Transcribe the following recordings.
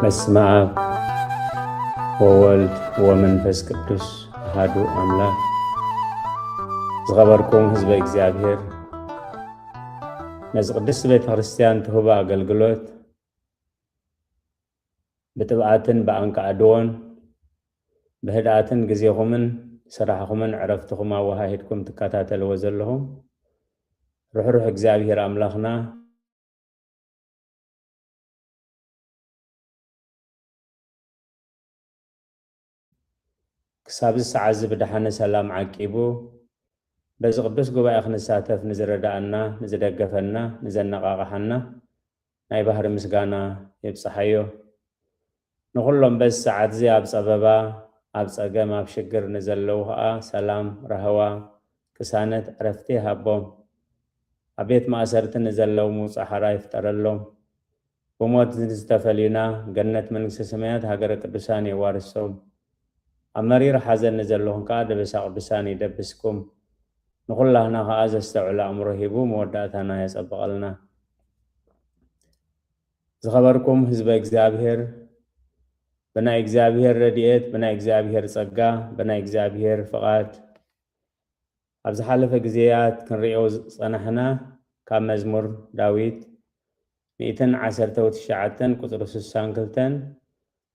በስመ አብ ወወልድ ወመንፈስ ቅዱስ አሐዱ አምላክ። ዝኸበርኩም ህዝበ እግዚኣብሔር፣ ነዚ ቅድስቲ ቤተ ክርስቲያን ትህቦ ኣገልግሎት ብጥብኣትን ብኣንቃዕድዎን ብህድኣትን ግዜኹምን ስራሕኹምን ዕረፍትኹም ኣወሃሂድኩም ትከታተልዎ ዘለኹም ርሕሩሕ እግዚኣብሔር ኣምላኽና ክሳብ እዚ ሰዓት እዚ ብደሓነ ሰላም ዓቂቡ በዚ ቅዱስ ጉባኤ ክንሳተፍ ንዝረዳእና፣ ንዝደገፈና፣ ንዘነቓቕሓና ናይ ባህሪ ምስጋና የብጽሓዮ። ንኹሎም በዚ ሰዓት እዚ ኣብ ጸበባ፣ ኣብ ጸገም፣ ኣብ ሽግር ንዘለዉ ኸኣ ሰላም፣ ራህዋ፣ ቅሳነት፣ ዕረፍቲ ይሃቦም። ኣብ ቤት ማእሰርቲ ንዘለዉ ጻሕራ ይፍጠረሎም። ብሞት ዝተፈልዩና ገነት መንግስተ ሰማያት ሃገረ ቅዱሳን የዋርሶም። ኣብ መሪር ሓዘን ንዘለኹም ከኣ ደበሳ ቅዱሳን ይደብስኩም። ንኹላህና ከኣ ዘስተውዕል ኣእምሮ ሂቡ መወዳእታና የጸብቐልና። ዝኸበርኩም ህዝበ እግዚኣብሔር፣ ብናይ እግዚኣብሔር ረድኤት፣ ብናይ እግዚኣብሔር ጸጋ፣ ብናይ እግዚኣብሔር ፍቓድ ኣብ ዝሓለፈ ግዜያት ክንርእዮ ዝጸናሕና ካብ መዝሙር ዳዊት ሚእትን ዓሰርተ ትሽዓተን ቁጽሪ ስሳን ክልተን፣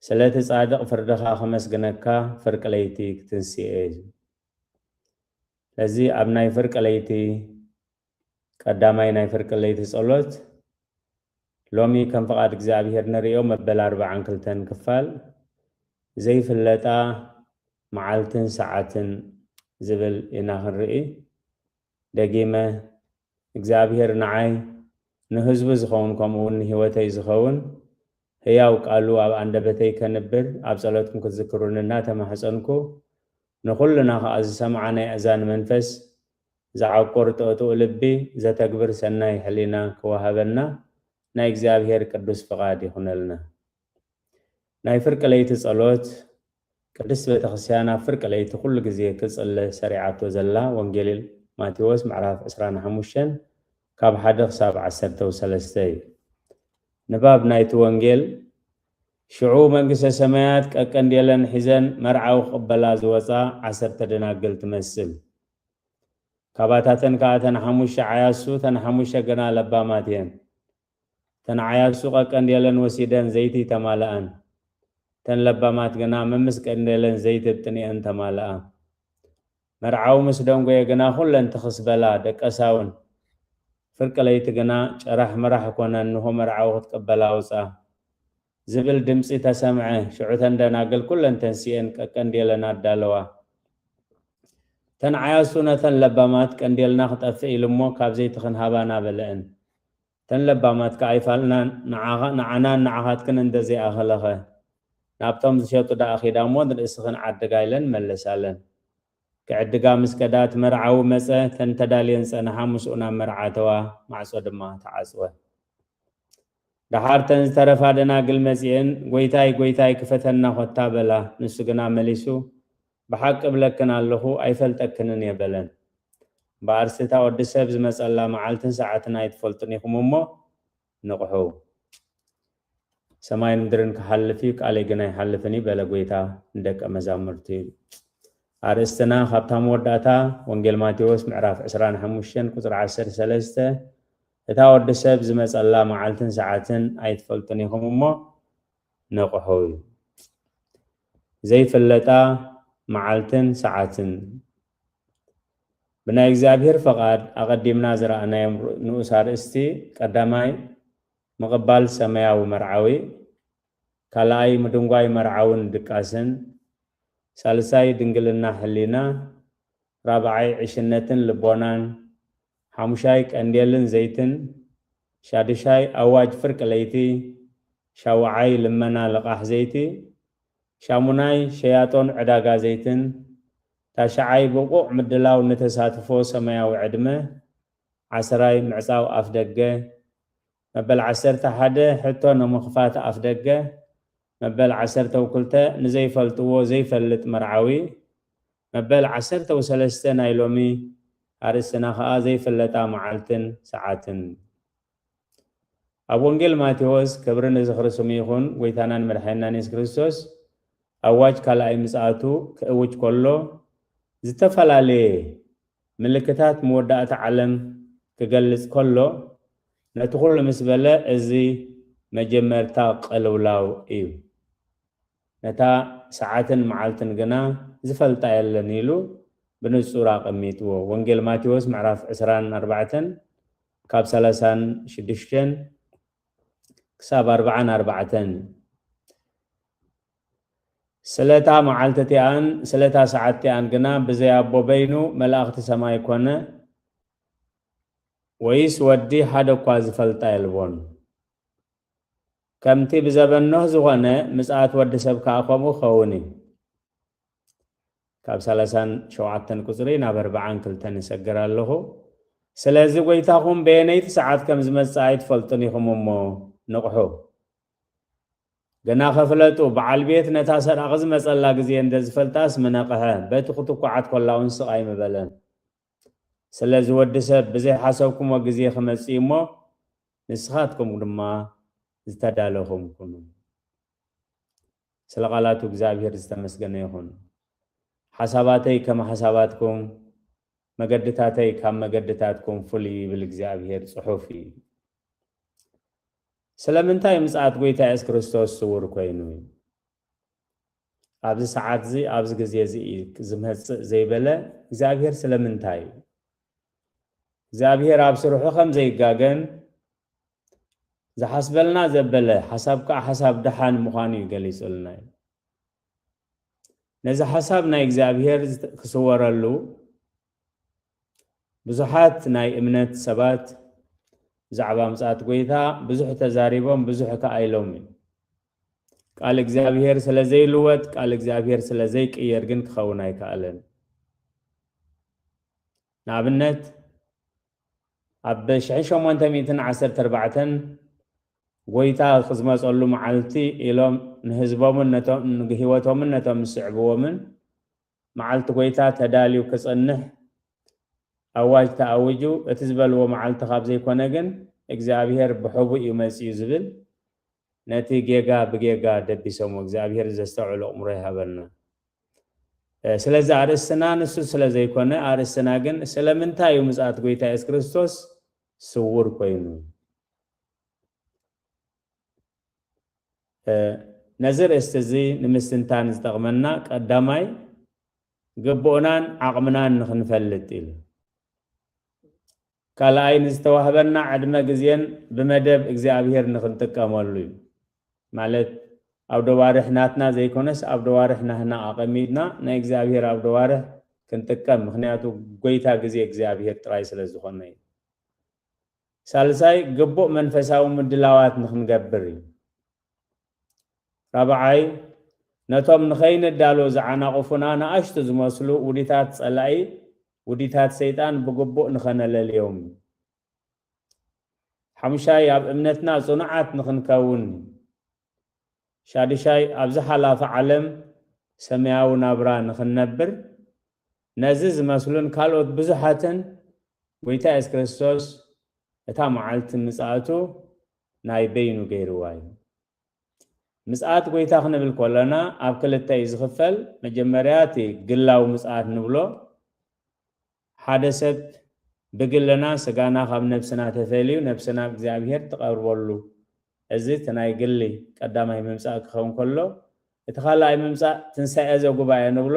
"ስለቲ ጻድቕ ፍርድኻ ከመስግነካ ፍርቂ ለይቲ ክትንስኤ" እዩ። ስለዚ ኣብ ናይ ፍርቂ ለይቲ ቀዳማይ ናይ ፍርቂ ለይቲ ጸሎት ሎሚ ከም ፍቓድ እግዚኣብሔር ንርእዮ መበል ኣርብዓን ክልተን ክፋል ዘይፍለጣ መዓልትን ሰዓትን ዝብል ኢና ክንርኢ። ደጊመ እግዚኣብሔር ንዓይ ንህዝቡ ዝኸውን ከምኡ እውን ንህይወተይ ዝኸውን ህያው ቃሉ ኣብ ኣንደበተይ ከንብር ኣብ ጸሎትኩም ክትዝክሩኒ እናተማሕጸንኩ ንኹልና ከኣ ዝሰምዓ ናይ ኣእዛን መንፈስ ዝዓቁር ጥቕጥቕ ልቢ ዘተግብር ሰናይ ሕሊና ክወሃበና ናይ እግዚኣብሔር ቅዱስ ፍቓድ ይኹነልና። ናይ ፍርቂ ለይቲ ጸሎት ቅድስት ቤተክርስትያን ኣብ ፍርቂ ለይቲ ኩሉ ግዜ ክጽለ ሰሪዓቶ ዘላ ወንጌል ማቴዎስ ምዕራፍ ዕስራን ሓሙሽተን ካብ ሓደ ክሳብ ዓሰርተ ሰለስተ እዩ። ንባብ ናይቲ ወንጌል፣ ሽዑ መንግስተ ሰማያት ቀቀንዴለን ሒዘን መርዓዊ ክቕበላ ዝወጻ ዓሰርተ ደናግል ትመስል። ካባታተን ከኣ እተን ሓሙሽተ ዓያሱ፣ እተን ሓሙሽተ ግና ለባማት እየን። እተን ዓያሱ ቀቀንዴለን ወሲደን ዘይቲ ተማልኣን። እተን ለባማት ግና መምስ ቀንዴለን ዘይቲ ብጥንኤን ተማልኣ። መርዓዊ ምስ ደንጎየ ግና ኩለን ትኽስ በላ፣ ደቀሳ እውን። ፍርቂ ለይቲ ግና ጨራሕ መራሕ ኮነ፣ እንሆ መርዓዊ ክትቅበላ ኣውጻ። ዝብል ድምጺ ተሰምዐ። ሽዑ እተን ደናግል ኩለን ተንሲኤን ቀቀንዴለን ኣዳለዋ። እተን ዓያሱ ነተን ለባማት፣ "ቀንዴልና ክጠፍእ ኢሉ እሞ ካብ ዘይቲ ክንሃባና" በለአን። እተን ለባማት ከኣ "ኣይፋልናን፣ ንዓኻ-፣ ንዓናን ንዓኻትክን እንተዘይኣኸለኸ፣ ናብቶም ዝሸጡ ደኣ ኺዳ እሞ ንርእስኽን ዓድጋ" ኢለን መለሳለን። ክዕድጋ ምስ ከዳ፣ እቲ መርዓዊ መጸ፣ እተን ተዳልየን ጸንሓ፣ ምስኡ ናብ መርዓ ኣተዋ፣ ማዕጾ ድማ ተዓጽወ። ደሓር እተን ዝተረፋ ደናግል መጺኤን፣ "ጐይታይ፣ ጐይታይ፣ ክፈተና ኾታ" በላ። ንሱ ግና መሊሱ፣ "ብሓቂ እብለክን ኣለኹ፣ ኣይፈልጠክንን እየ" በለን። እምበኣርሲ እታ ወዲ ሰብ ዝመጸላ መዓልትን ሰዓትን ኣይትፈልጡን ኢኹም እሞ ንቕሑ። "ሰማይን ምድርን ክሓልፍ እዩ፣ ቃለይ ግን ኣይሓልፍን እዩ" በለ ጐይታ ንደቀ መዛሙርቱ። ኣርእስትና ካብታ መወዳእታ ወንጌል ማቴዎስ ምዕራፍ ዕስራን ሓሙሽተን ቁጽሪ ዓሰርተ ሰለስተ፣ "እታ ወዲ ሰብ ዝመጸላ መዓልትን ሰዓትን ኣይትፈልጡን ኢኹም እሞ ንቕሑ" እዩ። ዘይፍለጣ መዓልትን ሰዓትን። ብናይ እግዚኣብሔር ፈቓድ ኣቐዲምና ዝረኣናዮም ንኡስ ኣርእስቲ፣ ቀዳማይ ምቕባል ሰማያዊ መርዓዊ፣ ካልኣይ ምድንጓይ መርዓውን ድቃስን፣ ሳልሳይ ድንግልና ሕሊና፣ ራብዓይ ዕሽነትን ልቦናን፣ ሓሙሻይ ቀንዴልን ዘይትን፣ ሻድሻይ ኣዋጅ ፍርቂ ለይቲ፣ ሻውዓይ ልመና ልቓሕ ዘይቲ፣ ሻሙናይ ሸያጦን ዕዳጋ ዘይትን፣ ታሽዓይ ብቑዕ ምድላው ንተሳትፎ ሰማያዊ ዕድመ፣ ዓሰራይ ምዕጻው ኣፍ ደገ፣ መበል ዓሰርተ ሓደ ሕቶ ንምኽፋት ኣፍ ደገ፣ መበል ዓሰርተ ክልተ ንዘይፈልጥዎ ዘይፈልጥ መርዓዊ፣ መበል ዓሰርተ ሰለስተ ናይ ሎሚ ኣርእስትና ኸኣ ዘይፍለጣ መዓልትን ሰዓትን። ኣብ ወንጌል ማቴዎስ፣ ክብሪ ንዝኽሪ ስሙ ይኹን፣ ጎይታናን መድሓኒናን የሱስ ክርስቶስ ኣዋጅ ካልኣይ ምጽኣቱ ክእውጅ ከሎ፣ ዝተፈላለየ ምልክታት መወዳእታ ዓለም ክገልጽ ከሎ፣ ነቲ ኩሉ ምስ በለ፣ እዚ መጀመርታ ቅልውላው እዩ። ነታ ሰዓትን መዓልትን ግና ዝፈልጣ የለን ኢሉ ብንጹር ኣቐሚጥዎ። ወንጌል ማቴዎስ ምዕራፍ ዕስራን ኣርባዕተን ካብ ሰላሳን ሽዱሽተን ክሳብ ኣርባዓን ኣርባዕተን። ስለታ መዓልቲ እቲኣን ስለታ ሰዓት እቲኣን ግና ብዘይ ኣቦ በይኑ መላእኽቲ ሰማይ ኮነ ወይስ ወዲ ሓደ እኳ ዝፈልጣ የልቦን። ከምቲ ብዘበን ኖህ ዝኾነ፣ ምጽኣት ወዲ ሰብ ከኣ ከምኡ ክኸውን እዩ። ካብ ሰላሳን ሸውዓተን ቁጽሪ ናብ ኣርባዓን ክልተን እሰግር ኣለኹ። ስለዚ ጎይታኹም በየነይቲ ሰዓት ከም ዝመጽእ ኣይትፈልጡን ኢኹም እሞ ንቕሑ። ግና ከፍለጡ፣ በዓል ቤት ነታ ሰራቒ ዝመጸላ ግዜ እንተ ዝፈልጣስ ምነቕሐ፣ በቲ ክትኩዓት ኮላ እውን ስቕ ኣይምበለን። ስለዚ ወዲ ሰብ ብዘይሓሰብኩሞ ግዜ ክመጽእ እሞ፣ ንስኻትኩም ድማ ዝተዳለኹም ኩኑ። ስለ ቃላቱ እግዚኣብሔር ዝተመስገነ ይኹን። ሓሳባተይ ከም ሓሳባትኩም፣ መገድታተይ ካብ መገድታትኩም ፍሉይ ይብል እግዚኣብሔር ጽሑፍ እዩ። ስለምንታይ ምጽኣት ጎይታ የሱስ ክርስቶስ ስውር ኮይኑ? ኣብዚ ሰዓት እዚ፣ ኣብዚ ግዜ እዚ እዩ ዝመጽእ ዘይበለ እግዚኣብሔር ስለምንታይ እዩ? እግዚኣብሔር ኣብ ስርሑ ከም ዘይጋገን ዝሓስበልና ዘበለ ሓሳብ ከኣ ሓሳብ ደሓን ምዃኑ እዩ ገሊጹልና እዩ። ነዚ ሓሳብ ናይ እግዚኣብሔር ዝተ-፣ ክስወረሉ ብዙሓት ናይ እምነት ሰባት ብዛዕባ ምጽኣት ጎይታ ብዙሕ ተዛሪቦም፣ ብዙሕ ከኣ ኢሎም እዩ። ቃል እግዚኣብሔር ስለ ዘይልወጥ፣ ቃል እግዚኣብሔር ስለ ዘይቅየር ግን ክኸውን ኣይከኣለን። ንኣብነት፣ ኣብ ሽሕን ሸሞንተ ሚእትን ዓሰርተ ኣርባዕተን ጎይታ ክዝመጸሉ መዓልቲ ኢሎም ንህዝቦምን ነቶም፣ ንህይወቶምን ነቶም ዝስዕብዎምን መዓልቲ ጎይታ ተዳልዩ ክጽንሕ ኣዋጅ ተኣዊጁ፣ እቲ ዝበልዎ መዓልቲ ካብ ዘይኮነ ግን እግዚኣብሔር ብሕቡእ እዩ መጺኡ ዝብል፣ ነቲ ጌጋ ብጌጋ ደቢሶምዎ። እግዚኣብሔር ዘስተውዕል ኣእምሮ ይሃበልና። እ፣ ስለዚ ኣርእስትና ንሱ ስለ ዘይኮነ፣ ኣርእስትና ግን ስለምንታይ እዩ ምጽኣት ጎይታ የሱስ ክርስቶስ ስውር ኮይኑ? እ፣ ነዚ ርእስቲ እዚ ንምስትንታን ዝጠቕመና ቀዳማይ ግቡእናን ዓቕምናን ንኽንፈልጥ ኢሉ። ካልኣይ ንዝተዋህበና ዕድመ ግዜን ብመደብ እግዚኣብሔር ንኽንጥቀመሉ እዩ። ማለት ኣብ ደዋርሕ ናትና ዘይኮነስ ኣብ ደዋርሕ ናህና ኣቐሚጥና ናይ እግዚኣብሔር ኣብ ደዋርሕ ክንጥቀም። ምኽንያቱ ጎይታ ግዜ እግዚኣብሔር ጥራይ ስለ ዝኾነ እዩ። ሳልሳይ ግቡእ መንፈሳዊ ምድላዋት ንኽንገብር እዩ። ራብዓይ ነቶም ንኸይንዳሎ ዝዓናቕፉና ንኣሽቱ ዝመስሉ ውዲታት ጸላኢ፣ ውዲታት ሰይጣን ብግቡእ ንኸነለልዮም እዩ። ሓሙሻይ ኣብ እምነትና ጽኑዓት ንኽንከውን እዩ። ሻድሻይ ኣብዚ ሓላፊ ዓለም ሰማያዊ ናብራ ንኽንነብር ነዚ ዝመስሉን ካልኦት ብዙሓትን ጎይታ የሱስ ክርስቶስ እታ መዓልቲ ምጽኣቱ ናይ በይኑ ገይርዋ እዩ። ምጽኣት ጎይታ ክንብል ከለና ኣብ ክልተ እዩ ዝኽፈል። መጀመርያ እቲ ግላዊ ምጽኣት ንብሎ፣ ሓደ ሰብ ብግልና ስጋና ካብ ነብስና ተፈልዩ ነብስና ኣብ እግዚኣብሔር ትቐርበሉ፣ እዚ እቲ ናይ ግሊ ቀዳማይ ምምጻእ ክኸውን ከሎ፣ እቲ ካልኣይ ምምጻእ ትንሳኤ ዘጉባኤ ንብሎ፣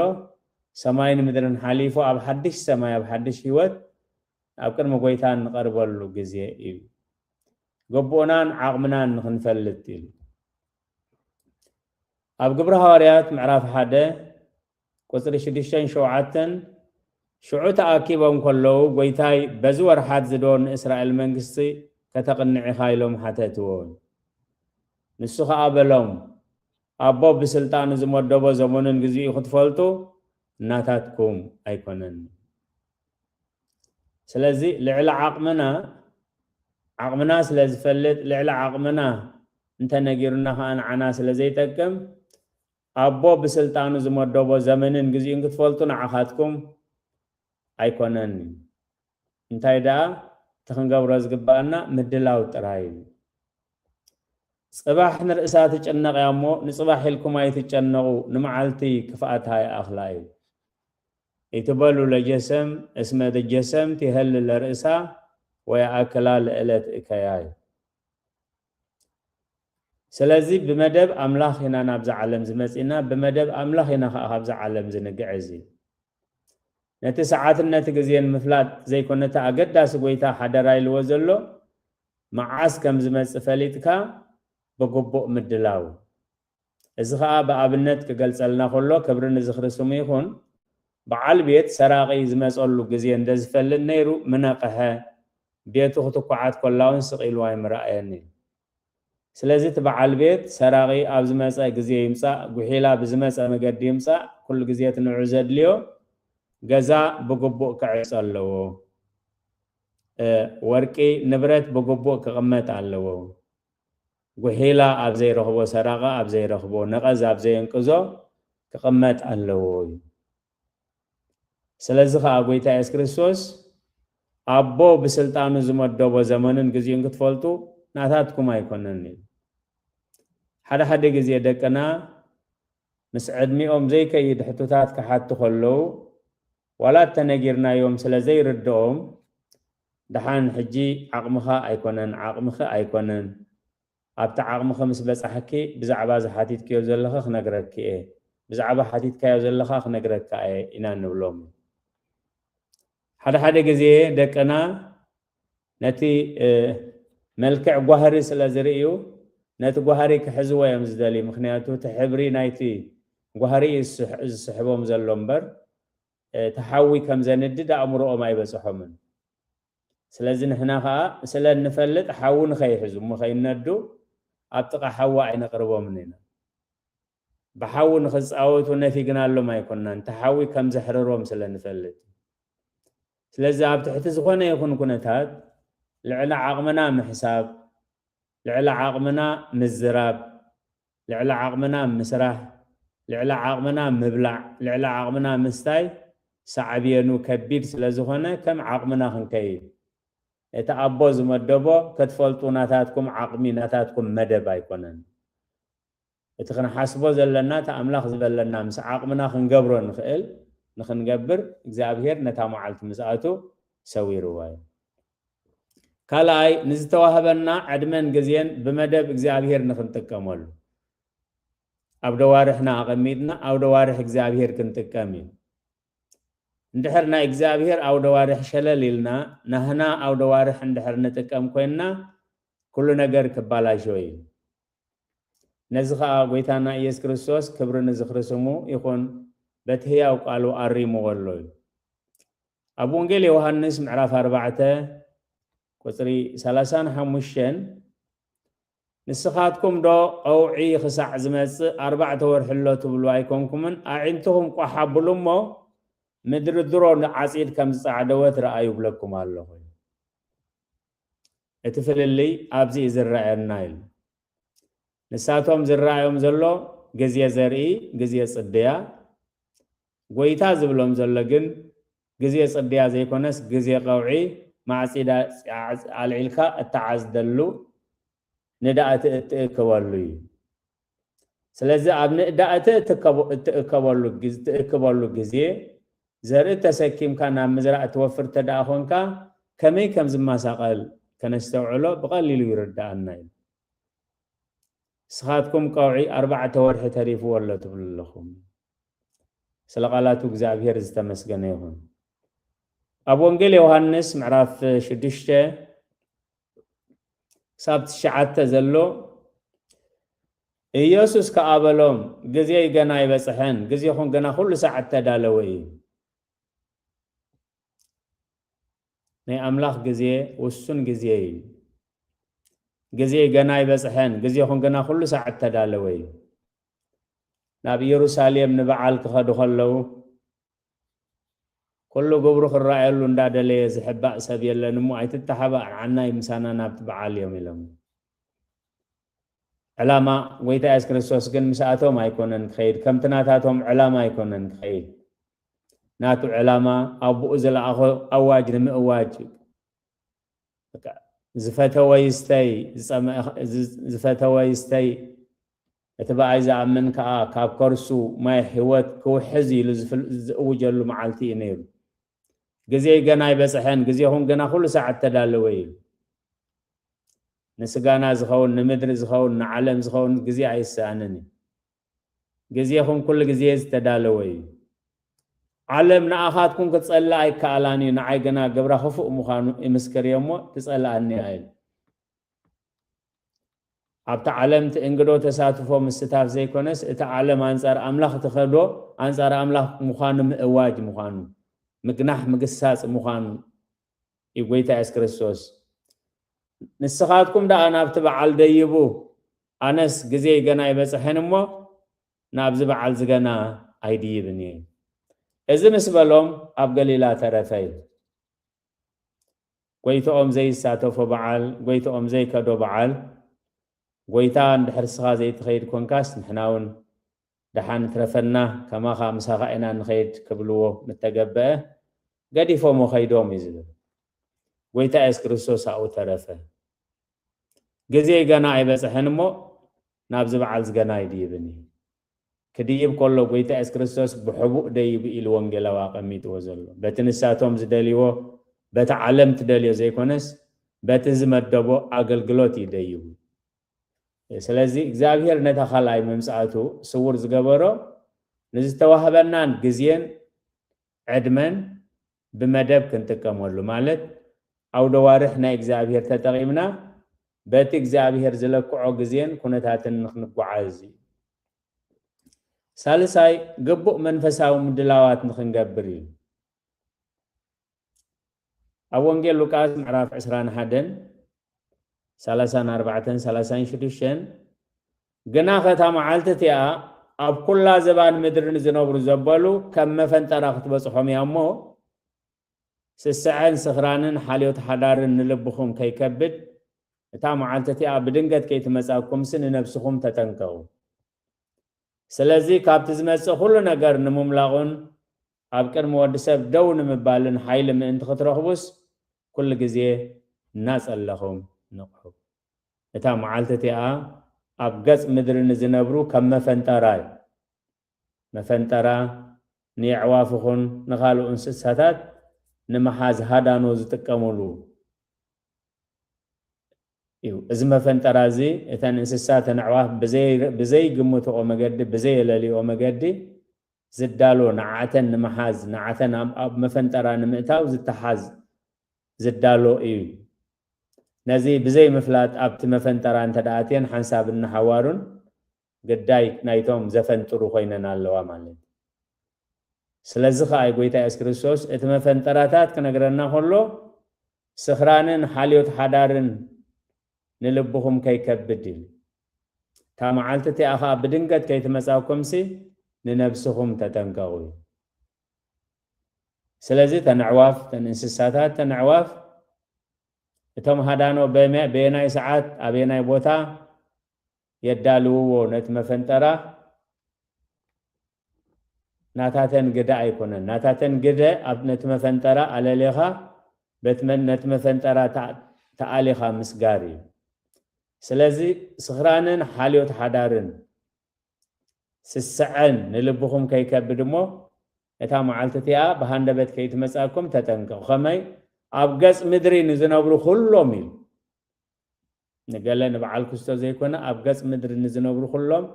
ሰማይን ምድርን ሓሊፉ ኣብ ሓድሽ ሰማይ ኣብ ሓድሽ ህይወት ኣብ ቅድሚ ጎይታ እንቐርበሉ ግዜ እዩ። ግቡእናን ዓቕምናን ንኽንፈልጥ ኢሉ። ኣብ ግብሪ ሃዋርያት ምዕራፍ ሓደ ቁጽሪ ሽዱሽተን ሸውዓተን፣ ሽዑ ተኣኪቦም ከለዉ፣ "ጎይታይ፣ በዚ ወርሓት ዝዶ ንእስራኤል መንግስቲ ከተቕንዕ ኢኻ?" ኢሎም ሓተትዎ። ንሱ ኸኣ በሎም፣ "ኣቦ ብስልጣኑ ዝመደቦ ዘመኑን ግዜኡ ክትፈልጡ ናታትኩም ኣይኮነን። ስለዚ ልዕሊ ዓቕምና፣ ዓቕምና ስለ ዝፈልጥ፣ ልዕሊ ዓቕምና እንተነጊሩና ኸኣ ንዓና ስለ ዘይጠቅም፣ ኣቦ ብስልጣኑ ዝመደቦ ዘመንን ግዜኡን ክትፈልጡ ንዓኻትኩም ኣይኮነን። እንታይ ደኣ እቲ ክንገብሮ ዝግብኣና ምድላው ጥራይ እዩ። ጽባሕ ንርእሳ ትጭነቕ እያ እሞ፣ ንጽባሕ ኢልኩም ኣይትጨነቑ፣ ንመዓልቲ ክፍኣታ ይኣኽላ እዩ። ኢትበሉ ለጀሰም እስመ ደጀሰም ትሄሊ ለርእሳ ወየኣክላ ለእለት እከያ እዩ። ስለዚ ብመደብ ኣምላኽ ኢና ናብዛ ዓለም ዝመጺና፣ ብመደብ ኣምላኽ ኢና ኸዓ ካብዛ ዓለም ዝንግዕዝ እዩ። ነቲ ሰዓትን ነቲ ግዜን ምፍላጥ ዘይኮነ፣ እቲ ኣገዳሲ ጎይታ ሓደራ ኢልዎ ዘሎ፣ መዓስ ከም ዝመጽእ ፈሊጥካ ብግቡእ ምድላው። እዚ ኸኣ ብኣብነት ክገልጸልና ከሎ፣ ክብሪ ንዝኽሪ ስሙ ይኹን፣ በዓል ቤት ሰራቒ ዝመጸሉ ግዜ እንደ ዝፈልጥ ነይሩ፣ ምነቕሐ፣ ቤቱ ክትኳዓት ከላ እውን ስቕ ኢሉ ኣይምረኣየን እዩ። ስለዚ እቲ በዓል ቤት ሰራቒ ኣብ ዝመጸ ግዜ ይምጻእ፣ ጉሒላ ብዝመጸ መገዲ ይምጻእ፣ ኩሉ ግዜ እቲ ንዑ ዘድልዮ ገዛ ብግቡእ ክዕጾ ኣለዎ። እ፣ ወርቂ ንብረት ብግቡእ ክቕመጥ ኣለዎ። ጉሒላ ኣብ ዘይረኽቦ፣ ሰራቒ ኣብ ዘይረኽቦ፣ ነቐዝ ኣብ ዘየንቅዞ ክቕመጥ ኣለዎ እዩ። ስለዚ ኸዓ ጎይታ የሱስ ክርስቶስ፣ ኣቦ ብስልጣኑ ዝመደቦ ዘመንን ግዜን ክትፈልጡ ናታትኩም ኣይኮነን እዩ። ሓደ ሓደ ግዜ ደቅና ምስ ዕድሚኦም ዘይከይድ ሕቶታት ክሓቱ ከለዉ፣ ዋላ እተነጊርናዮም ስለ ዘይርድኦም፣ ደሓን ሕጂ ዓቕምኻ ኣይኮነን፣ ዓቕምኺ ኣይኮነን፣ ኣብቲ ዓቕምኺ ምስ በጻሕኪ ብዛዕባ እዚ ሓቲትክዮ ዘለኺ ክነግረኪ እየ፣ ብዛዕባ ሓቲትካዮ ዘለኻ ክነግረካ እየ ኢና ንብሎም። ሓደ ሓደ ግዜ ደቅና ነቲ፣ እ፣ መልክዕ ጓህሪ ስለ ዝርእዩ፣ ነቲ ጓህሪ ክሕዝዎ እዮም ዝደልዩ። ምኽንያቱ እቲ ሕብሪ ናይቲ ጓህሪ እዩ ዝስሕ-፣ ዝስሕቦም ዘሎ እምበር፣ እ፣ እቲ ሓዊ ከም ዘንድድ ኣእምሮኦም ኣይበጽሖምን። ስለዚ ንሕና ኸኣ ስለ እንፈልጥ ሓዊ ንኸይሕዙ እሞ ከይነዱ ኣብ ጥቓ ሓዊ ኣይነቕርቦምን ኢና። ብሓዊ ንኽጻወቱ ነፊግናሎም ኣይኮናን፣ እቲ ሓዊ ከም ዘሕርሮም ስለ ንፈልጥ። ስለዚ ኣብ ትሕቲ ዝኾነ ይኹን ኩነታት ልዕሊ ዓቕምና ምሕሳብ፣ ልዕሊ ዓቕምና ምዝራብ፣ ልዕሊ ዓቕምና ምስራሕ፣ ልዕሊ ዓቕምና ምብላዕ፣ ልዕሊ ዓቕምና ምስታይ ሳዕቤኑ ከቢድ ስለ ዝኾነ ከም ዓቕምና ክንከይድ። እቲ ኣቦ ዝመደቦ ክትፈልጡ ናታትኩም ዓቕሚ፣ ናታትኩም መደብ ኣይኮነን። እቲ ክንሓስቦ ዘለና፣ እቲ ኣምላኽ ዝበለና ምስ ዓቕምና ክንገብሮ ንኽእል፣ ንኽንገብር እግዚኣብሔር ነታ መዓልቲ ምጽኣቱ ሰዊርዋ እዩ። ካልኣይ፣ ንዝተዋህበና ዕድመን ግዜን ብመደብ እግዚኣብሔር ንኽንጥቀመሉ። ኣብ ደዋርሕና ኣቐሚጥና፣ ኣብ ደዋርሕ እግዚኣብሔር ክንጥቀም እዩ። እንድሕር ናይ እግዚኣብሔር ኣውደዋርሕ ሸለል ኢልና፣ ናህና ኣውደዋርሕ እንድሕር ንጥቀም ኮይንና፣ ኩሉ ነገር ክባላሾ እዩ። ነዚ ኸኣ ጎይታና ኢየሱስ ክርስቶስ፣ ክብሪ ንዝኽሪ ስሙ ይኹን፣ በቲ ህያው ቃሉ ኣሪምዎ ኣሎ እዩ። ኣብ ወንጌል ዮሃንስ ምዕራፍ ኣርባዕተ ቁጽሪ ሰላሳን ሓሙሽተን፣ ንስኻትኩም ዶ ቀውዒ ክሳዕ ዝመጽእ ኣርባዕተ ወርሒ ኣሎ ትብሉ ኣይኮንኩምን? ኣዒንትኹም ቋሕ ኣብሉ እሞ፣ ምድሪ ድሮ ንዓጺድ ከም ዝጸዓደወት ረኣዩ እብለኩም ኣለኹ። እቲ ፍልልይ ኣብዚ እዩ ዝረኣየና ኢሉ። ንሳቶም ዝረኣዮም ዘሎ ግዜ ዘርኢ፣ ግዜ ጽድያ። ጎይታ ዝብሎም ዘሎ ግን ግዜ ጽድያ ዘይኮነስ ግዜ ቀውዒ፣ ማዕጺዳ ኣልዒልካ እተዓጽደሉ፣ ንዳእቲ እትእክበሉ እዩ። ስለዚ ኣብ ንዳእቲ እትከቦ-፣ እትእከበሉ ግዝ-፣ እትእክበሉ ግዜ ዘርኢ ተሰኪምካ ናብ ምዝራእ እትወፍር እንተ ደኣ ኾንካ ከመይ ከም ዝመሳቐል ከነስተውዕሎ ብቐሊሉ ይርድኣና እዩ። ንስኻትኩም ቀውዒ ኣርባዕተ ወርሒ ተሪፍዎ ኣሎ ትብሉ ኣለኹም። ስለ ቃላቱ እግዚኣብሔር ዝተመስገነ ይኹን። ኣብ ወንጌል ዮሃንስ ምዕራፍ ሽዱሽተ ክሳብ ትሽዓተ ዘሎ፣ ኢየሱስ ከኣ በሎም፣ ግዜይ ገና ኣይበጽሐን፣ ግዜኹም ገና ኩሉ ሰዓት ተዳለወ እዩ። ናይ ኣምላኽ ግዜ ውሱን ግዜ እዩ። ግዜይ ገና ኣይበጽሐን፣ ግዜኹም ገና ኩሉ ሰዓት ተዳለወ እዩ። ናብ ኢየሩሳሌም ንበዓል ክኸዱ ከለዉ፣ ኩሉ ግብሩ ክረኣየሉ እንዳደለየ ዝሕባእ ሰብ የለን እሞ፣ ኣይትተሓባእ፣ ንዓናይ ምሳና ናብቲ በዓል እዮም ኢሎም። ዕላማ ጎይታ የሱስ ክርስቶስ ግን ምስኣቶም ኣይኮነን ክኸይድ፣ ከምቲ ናታቶም ዕላማ ኣይኮነን ክኸይድ። ናቱ ዕላማ ኣቦኡ ዝለኣኾ ኣዋጅ ንምእዋጅ እዩ። በቃ፣ ዝፈተወ ይስተይ፣ ዝጸመ-፣ ዝ-፣ ዝፈተወ ይስተይ፣ እቲ ብኣይ ዝኣምን ከኣ ካብ ከርሱ ማይ ህይወት ክውሕዝ ኢሉ ዝፍል-፣ ዝእውጀሉ መዓልቲ እዩ ነይሩ። ግዜይ ገና ኣይበጽሐን፣ ግዜኹም ገና ኩሉ ሰዓት ተዳለወ እዩ። ንስጋና ዝኸውን፣ ንምድሪ ዝኸውን፣ ንዓለም ዝኸውን ግዜ ኣይሰኣንን እዩ። ግዜኹም ኩሉ ግዜ ዝተዳለወ እዩ። ዓለም ንኣኻትኩም ክትጸልእ ኣይከኣላን እዩ፣ ንዓይ ግና ግብራ ክፉእ ምዃኑ ይምስክር እየ እሞ ትጸልኣኒ እያ ኢሉ። ኣብቲ ዓለም እቲ እንግዶ ተሳትፎ ምስታፍ ዘይኮነስ፣ እቲ ዓለም ኣንጻር ኣምላኽ ትኸዶ፣ ኣንጻር ኣምላኽ ምዃኑ ምእዋጅ ምዃኑ፣ ምግናሕ ምግሳጽ ምዃኑ እዩ ጎይታ የሱስ ክርስቶስ። ንስኻትኩም ደኣ ናብቲ በዓል ደይቡ፣ ኣነስ ግዜይ ገና ኣይበጽሐን እሞ፣ ናብዚ በዓል እዚ ገና ኣይድይብን እየ። እዚ ምስ በሎም ኣብ ገሊላ ተረፈ እዩ። ጎይትኦም ዘይሳተፎ በዓል፣ ጎይትኦም ዘይከዶ በዓል፣ ጎይታ እንድሕር ንስኻ ዘይትኸይድ ኮንካስ ንሕና እውን ደሓን ትረፈና፣ ከማኻ ምሳኻ ኢና ንኸይድ ክብልዎ ምተገበአ፣ ገዲፎሞ ኸይዶም እዩ ዝብል። ጎይታ የሱስ ክርስቶስ ኣብኡ ተረፈ። ግዜ ገና ኣይበጽሐን እሞ ናብዚ በዓል እዚ ገና ኣይድይብን እዩ። ክድይብ ከሎ ጎይታ የሱስ ክርስቶስ ብሕቡእ ደይቡ ኢሉ ወንጌላዊ ኣቐሚጥዎ ዘሎ። በቲ ንሳቶም ዝደልይዎ፣ በቲ ዓለም ትደልዮ ዘይኮነስ፣ በቲ ዝመደቦ ኣገልግሎት እዩ ደይቡ። ስለዚ እግዚኣብሔር ነታ ካልኣይ ምምጻእቱ ስውር ዝገበሮ ንዝተዋህበናን ግዜን ዕድመን ብመደብ ክንጥቀመሉ፣ ማለት ኣውደ ዋርሕ ናይ እግዚኣብሔር ተጠቒምና በቲ እግዚኣብሔር ዝለክዖ ግዜን ኩነታትን ንክንጓዓዝ እዩ። ሳልሳይ፣ ግቡእ መንፈሳዊ ምድላዋት ንክንገብር እዩ። ኣብ ወንጌል ሉቃስ ምዕራፍ ዕስራን ሓደን፣ ሰላሳን ኣርባዕተን፣ ሰላሳን ሽዱሽተን፣ ግናኸ እታ መዓልቲ እቲኣ ኣብ ኩላ ዘባን ምድሪ ንዝነብሩ ዘበሉ ከም መፈንጠራ ክትበጽሖም እያ እሞ፣ ስስዐን ስኽራንን ሓልዮት ሓዳርን ንልብኹም ከይከብድ፣ እታ መዓልቲ እቲኣ ብድንገት ከይትመጻእኩምሲ ንነብስኹም ተጠንቀቑ። ስለዚ ካብቲ ዝመጽእ ኩሉ ነገር ንምምላቑን ኣብ ቅድሚ ወዲ ሰብ ደው ንምባልን ሓይሊ ምእንቲ ክትረኽቡስ፣ ኩሉ ግዜ እናጸለኹም ንቕሑ። እታ መዓልቲ እቲኣ ኣብ ገጽ ምድሪ ንዝነብሩ ከም መፈንጠራ እዩ። መፈንጠራ ንየዕዋፍ ይኹን ንኻልኡ እንስሳታት ንምሓዝ ሃዳኖ ዝጥቀሙሉ እዩ። እዚ መፈንጠራ እዚ እተን እንስሳ፣ እተን ኣዕዋፍ ብዘይ-፣ ብዘይግምትኦ መገዲ፣ ብዘየለልዮ መገዲ ዝዳሎ፣ ንዓተን ንምሓዝ፣ ንዓተን ኣብ፣ ኣብ መፈንጠራ ንምእታው ዝተሓዝ፣ ዝዳሎ እዩ። ነዚ ብዘይ ምፍላጥ ኣብቲ መፈንጠራ እንተ ደኣ ኣትየን ሓንሳብ እናሓዋሩን ግዳይ ናይቶም ዘፈንጥሩ ኮይነን ኣለዋ ማለት እዩ። ስለዚ ከኣ ጎይታ የሱስ ክርስቶስ እቲ መፈንጠራታት ክነግረና ከሎ፣ ስኽራንን ሓልዮት ሓዳርን ንልብኹም ከይከብድ ኢሉ። እታ መዓልቲ እቲኣ ኸኣ ብድንገት ከይትመጻእኩምሲ ንነብስኹም ተጠንቀቑ እዩ። ስለዚ እተን ኣዕዋፍ፣ እተን እንስሳታት፣ እተን ኣዕዋፍ እቶም ሃዳኖ በመ-፣ በየናይ ሰዓት ኣበየናይ ቦታ የዳልውዎ ነቲ መፈንጠራ ናታተን ግደ ኣይኮነን። ናታተን ግደ ኣብ ነቲ መፈንጠራ ኣለሊኻ በቲ መ-፣ ነቲ መፈንጠራ ተኣ-፣ ተኣሊኻ ምስጋር እዩ። ስለዚ ስኽራንን ሓልዮት ሓዳርን ስስዐን ንልብኹም ከይከብድ እሞ፣ እታ መዓልቲ እቲኣ ብሃንደበት ከይትመጻኩም ተጠንቀቑ። ከመይ? ኣብ ገጽ ምድሪ ንዝነብሩ ኩሎም ኢሉ። ንገለ ንበዓል ክስቶ ዘይኮነ፣ ኣብ ገጽ ምድሪ ንዝነብሩ ኩሎም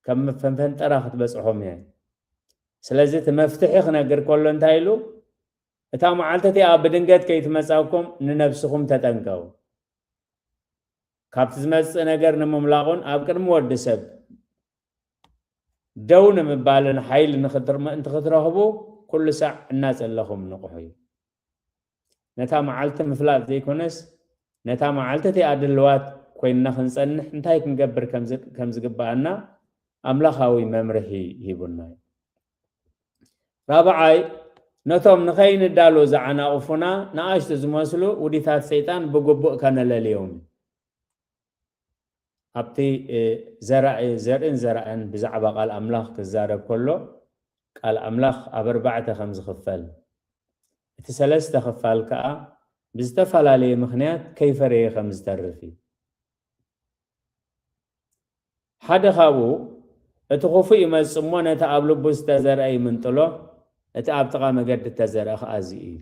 ከም መፈንፈንጠራ ክትበጽሖም እየ። ስለዚ እቲ መፍትሒ ክነግር ከሎ እንታይ ኢሉ? እታ መዓልቲ እቲኣ ብድንገት ከይትመጻኩም ንነብስኹም ተጠንቀቑ። ካብቲ ዝመጽእ ነገር ንምምላቑን ኣብ ቅድሚ ወዲ ሰብ ደው ንምባልን ሓይሊ ንኽትር-፣ ምእንቲ ክትረኽቡ ኩሉ ሳዕ እናጸለኹም ንቕሑ እዩ። ነታ መዓልቲ ምፍላጥ ዘይኮነስ፣ ነታ መዓልቲ እቲኣ ድልዋት ኮይንና ክንጸንሕ እንታይ ክንገብር ከም ዝ-፣ ከም ዝግብኣና ኣምላኻዊ መምርሒ ሂቡና እዩ። ራብዓይ፣ ነቶም ንኸይንዳሎ ዝዓናቕፉና ንኣሽቱ ዝመስሉ ውዲታት ሰይጣን ብግቡእ ከነለልዮም እዩ። ኣብቲ፣ እ፣ ዘራእ-፣ ዘርእን ዘራእን ብዛዕባ ቃል ኣምላኽ ክዛረብ ከሎ፣ ቃል ኣምላኽ ኣብ ኣርባዕተ ከም ዝኽፈል፣ እቲ ሰለስተ ክፋል ከኣ ብዝተፈላለየ ምኽንያት ከይፈረየ ከም ዝተርፍ እዩ። ሓደ ካብኡ፣ እቲ ክፉእ ይመጽእ እሞ ነቲ ኣብ ልቡ ዝተዘርአ ይምንጥሎ፣ እቲ ኣብ ጥቓ መገዲ እተዘርአ ኸኣ እዚ እዩ።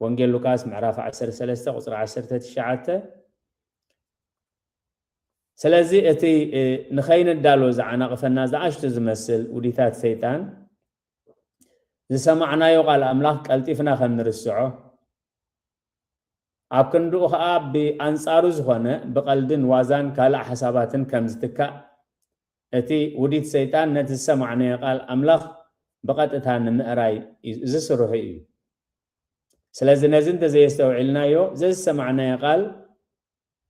ወንጌል ሉቃስ ምዕራፍ ዓሰርተ ሰለስተ ቁጽሪ ዓሰርተ ትሽዓተ። ስለዚ እቲ፣ እ፣ ንኸይንዳሎ ዝዓናቕፈና ዝኣሽቱ ዝመስል ውዲታት ሰይጣን፣ ዝሰማዕናዮ ቃል ኣምላኽ ቀልጢፍና ከም ንርስዖ፣ ኣብ ክንድኡ ኸኣ ብኣንጻሩ ዝኾነ ብቐልድን ዋዛን ካልእ ሓሳባትን ከም ዝትካእ፣ እቲ ውዲት ሰይጣን ነቲ ዝሰማዕናዮ ቃል ኣምላኽ ብቐጥታ ንምእራይ እዩ፣ እዚ ስርሑ እዩ። ስለዚ ነዚ እንተዘየስተውዒልናዮ፣ ዘዝሰማዕናዮ ቃል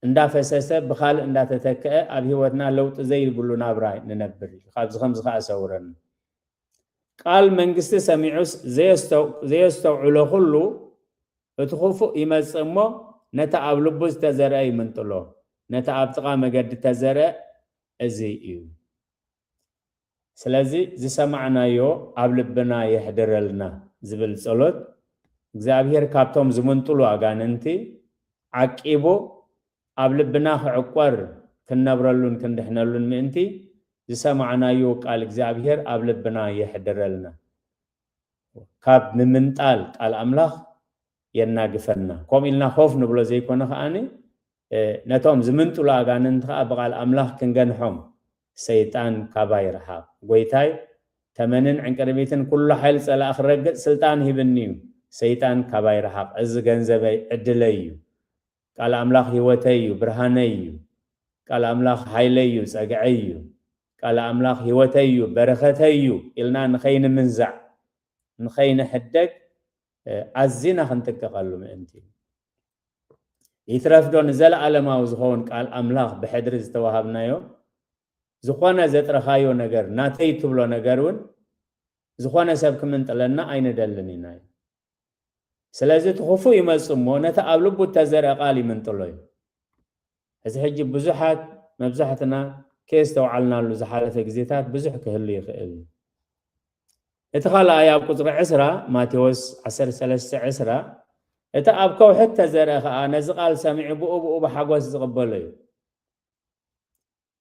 እንዳፈሰሰ ብኻልእ እንዳተተክአ ኣብ ህይወትና ለውጢ ዘይብሉ ናብራ ንነብር እዩ። ካብዚ ከምዚ ኸኣ ሰውረኒ። ቃል መንግስቲ ሰሚዑስ ዘየስተው-፣ ዘየስተውዕሎ ኩሉ፣ እቲ ክፉእ ይመጽእ እሞ ነቲ ኣብ ልቡ ዝተዘርአ ይምንጥሎ። ነቲ ኣብ ጥቓ መገዲ እተዘርአ እዚ እዩ። ስለዚ ዝሰማዕናዮ ኣብ ልብና የሕድረልና ዝብል ጸሎት፣ እግዚኣብሔር ካብቶም ዝምንጥሉ ኣጋንንቲ ዓቂቡ ኣብ ልብና ክዕቆር ክንነብረሉን ክንድሕነሉን ምእንቲ ዝሰማዕናዮ ቃል እግዚኣብሔር ኣብ ልብና የሕድረልና። ካብ ምምንጣል ቃል ኣምላኽ የናግፈና። ከምኡ ኢልና ኮፍ ንብሎ ዘይኮነ ከኣኒ፣ እ፣ ነቶም ዝምንጥሉ ኣጋንንቲ ከኣ ብቃል ኣምላኽ ክንገንሖም፣ ሰይጣን ካባይ ርሓቕ። ጎይታይ፣ ተመንን ዕንቅርቢትን ኩሉ ሓይሊ ጸላኢ ክረግጽ ስልጣን ሂብኒ እዩ። ሰይጣን ካባይ ርሓቕ። እዚ ገንዘበይ፣ ዕድለይ እዩ። ቃል ኣምላኽ ህይወተይ እዩ፣ ብርሃነይ እዩ። ቃል ኣምላኽ ሓይለይ እዩ፣ ጸግዐይ እዩ። ቃል ኣምላኽ ህይወተይ እዩ፣ በረኸተይ እዩ ኢልና ንኸይንምንዛዕ፣ ንኸይንሕደግ፣ እ፣ ኣዚና ክንጥቀቐሉ ምእንቲ። ይትረፍዶ ንዘለኣለማዊ ዝኸውን ቃል ኣምላኽ ብሕድሪ ዝተዋሃብናዮ፣ ዝኾነ ዘጥረኻዮ ነገር፣ ናተይ ትብሎ ነገር እውን ዝኾነ ሰብ ክምንጥለና ኣይንደልን ኢና እዩ። ስለዚ እቲ ክፉእ ይመጽእ እሞ ነቲ ኣብ ልቡ እተዘርአ ቃል ይምንጥሎ እዩ። እዚ ሕጂ ብዙሓት፣ መብዛሕትና ከየስተውዓልናሉ ዝሓለፈ ግዜታት ብዙሕ ክህሉ ይኽእል እዩ። እቲ ካልኣይ ኣብ ቁጽሪ ዕስራ፣ ማቴዎስ ዓሰርተ ሰለስተ ዕስራ፣ እቲ ኣብ ከውሒ እተዘርአ ኸኣ ነዚ ቃል ሰሚዑ ብኡ ብኡ ብሓጎስ ዝቕበሎ እዩ።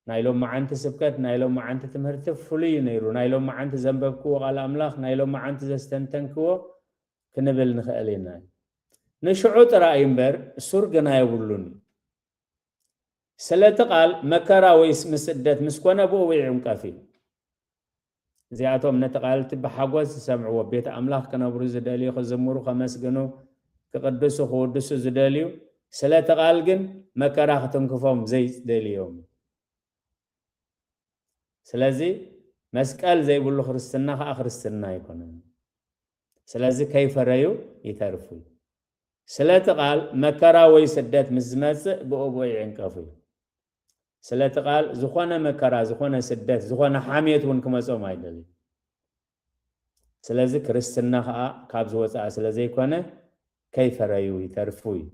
ናይ ሎመዓንቲ ስብከት፣ ናይ ሎመዓንቲ ትምህርቲ ፍሉይ እዩ ነይሩ። ናይ ሎመዓንቲ ዘንበብክዎ ቃል ኣምላኽ፣ ናይ ሎመዓንቲ ዘስተንተንክዎ ክንብል ንኽእል ኢና። ንሽዑ ጥራይ እምበር ሱር ግና የብሉን እዩ። ስለ እቲ ቃል መከራ ወይስ ምስደት ምስ ኮነ ብኡ ይዕንቀፍ እዩ። እዚኣቶም ነቲ ቃል እቲ ብሓጎስ ዝሰምዕዎ፣ ቤት ኣምላኽ ክነብሩ ዝደልዩ፣ ክዝምሩ፣ ከመስግኑ፣ ክቕድሱ፣ ክውድሱ ዝደልዩ፣ ስለ እቲ ቃል ግን መከራ ክትንክፎም ዘይደልዮም። ስለዚ መስቀል ዘይብሉ ክርስትና ኸኣ ክርስትና ኣይኮነን። ስለዚ ከይፈረዩ ይተርፉ። ስለ እቲ ቃል መከራ ወይ ስደት ምስ ዝመጽእ ብኡ ብኡ ይዕንቀፉ። ስለ እቲ ቃል ዝኾነ መከራ፣ ዝኾነ ስደት፣ ዝኾነ ሓሜት እውን ክመጾም ኣይደልዩ። ስለዚ ክርስትና ኸኣ ካብ ዝወጽኣ ስለ ዘይኮነ ከይፈረዩ ይተርፉ እዩ።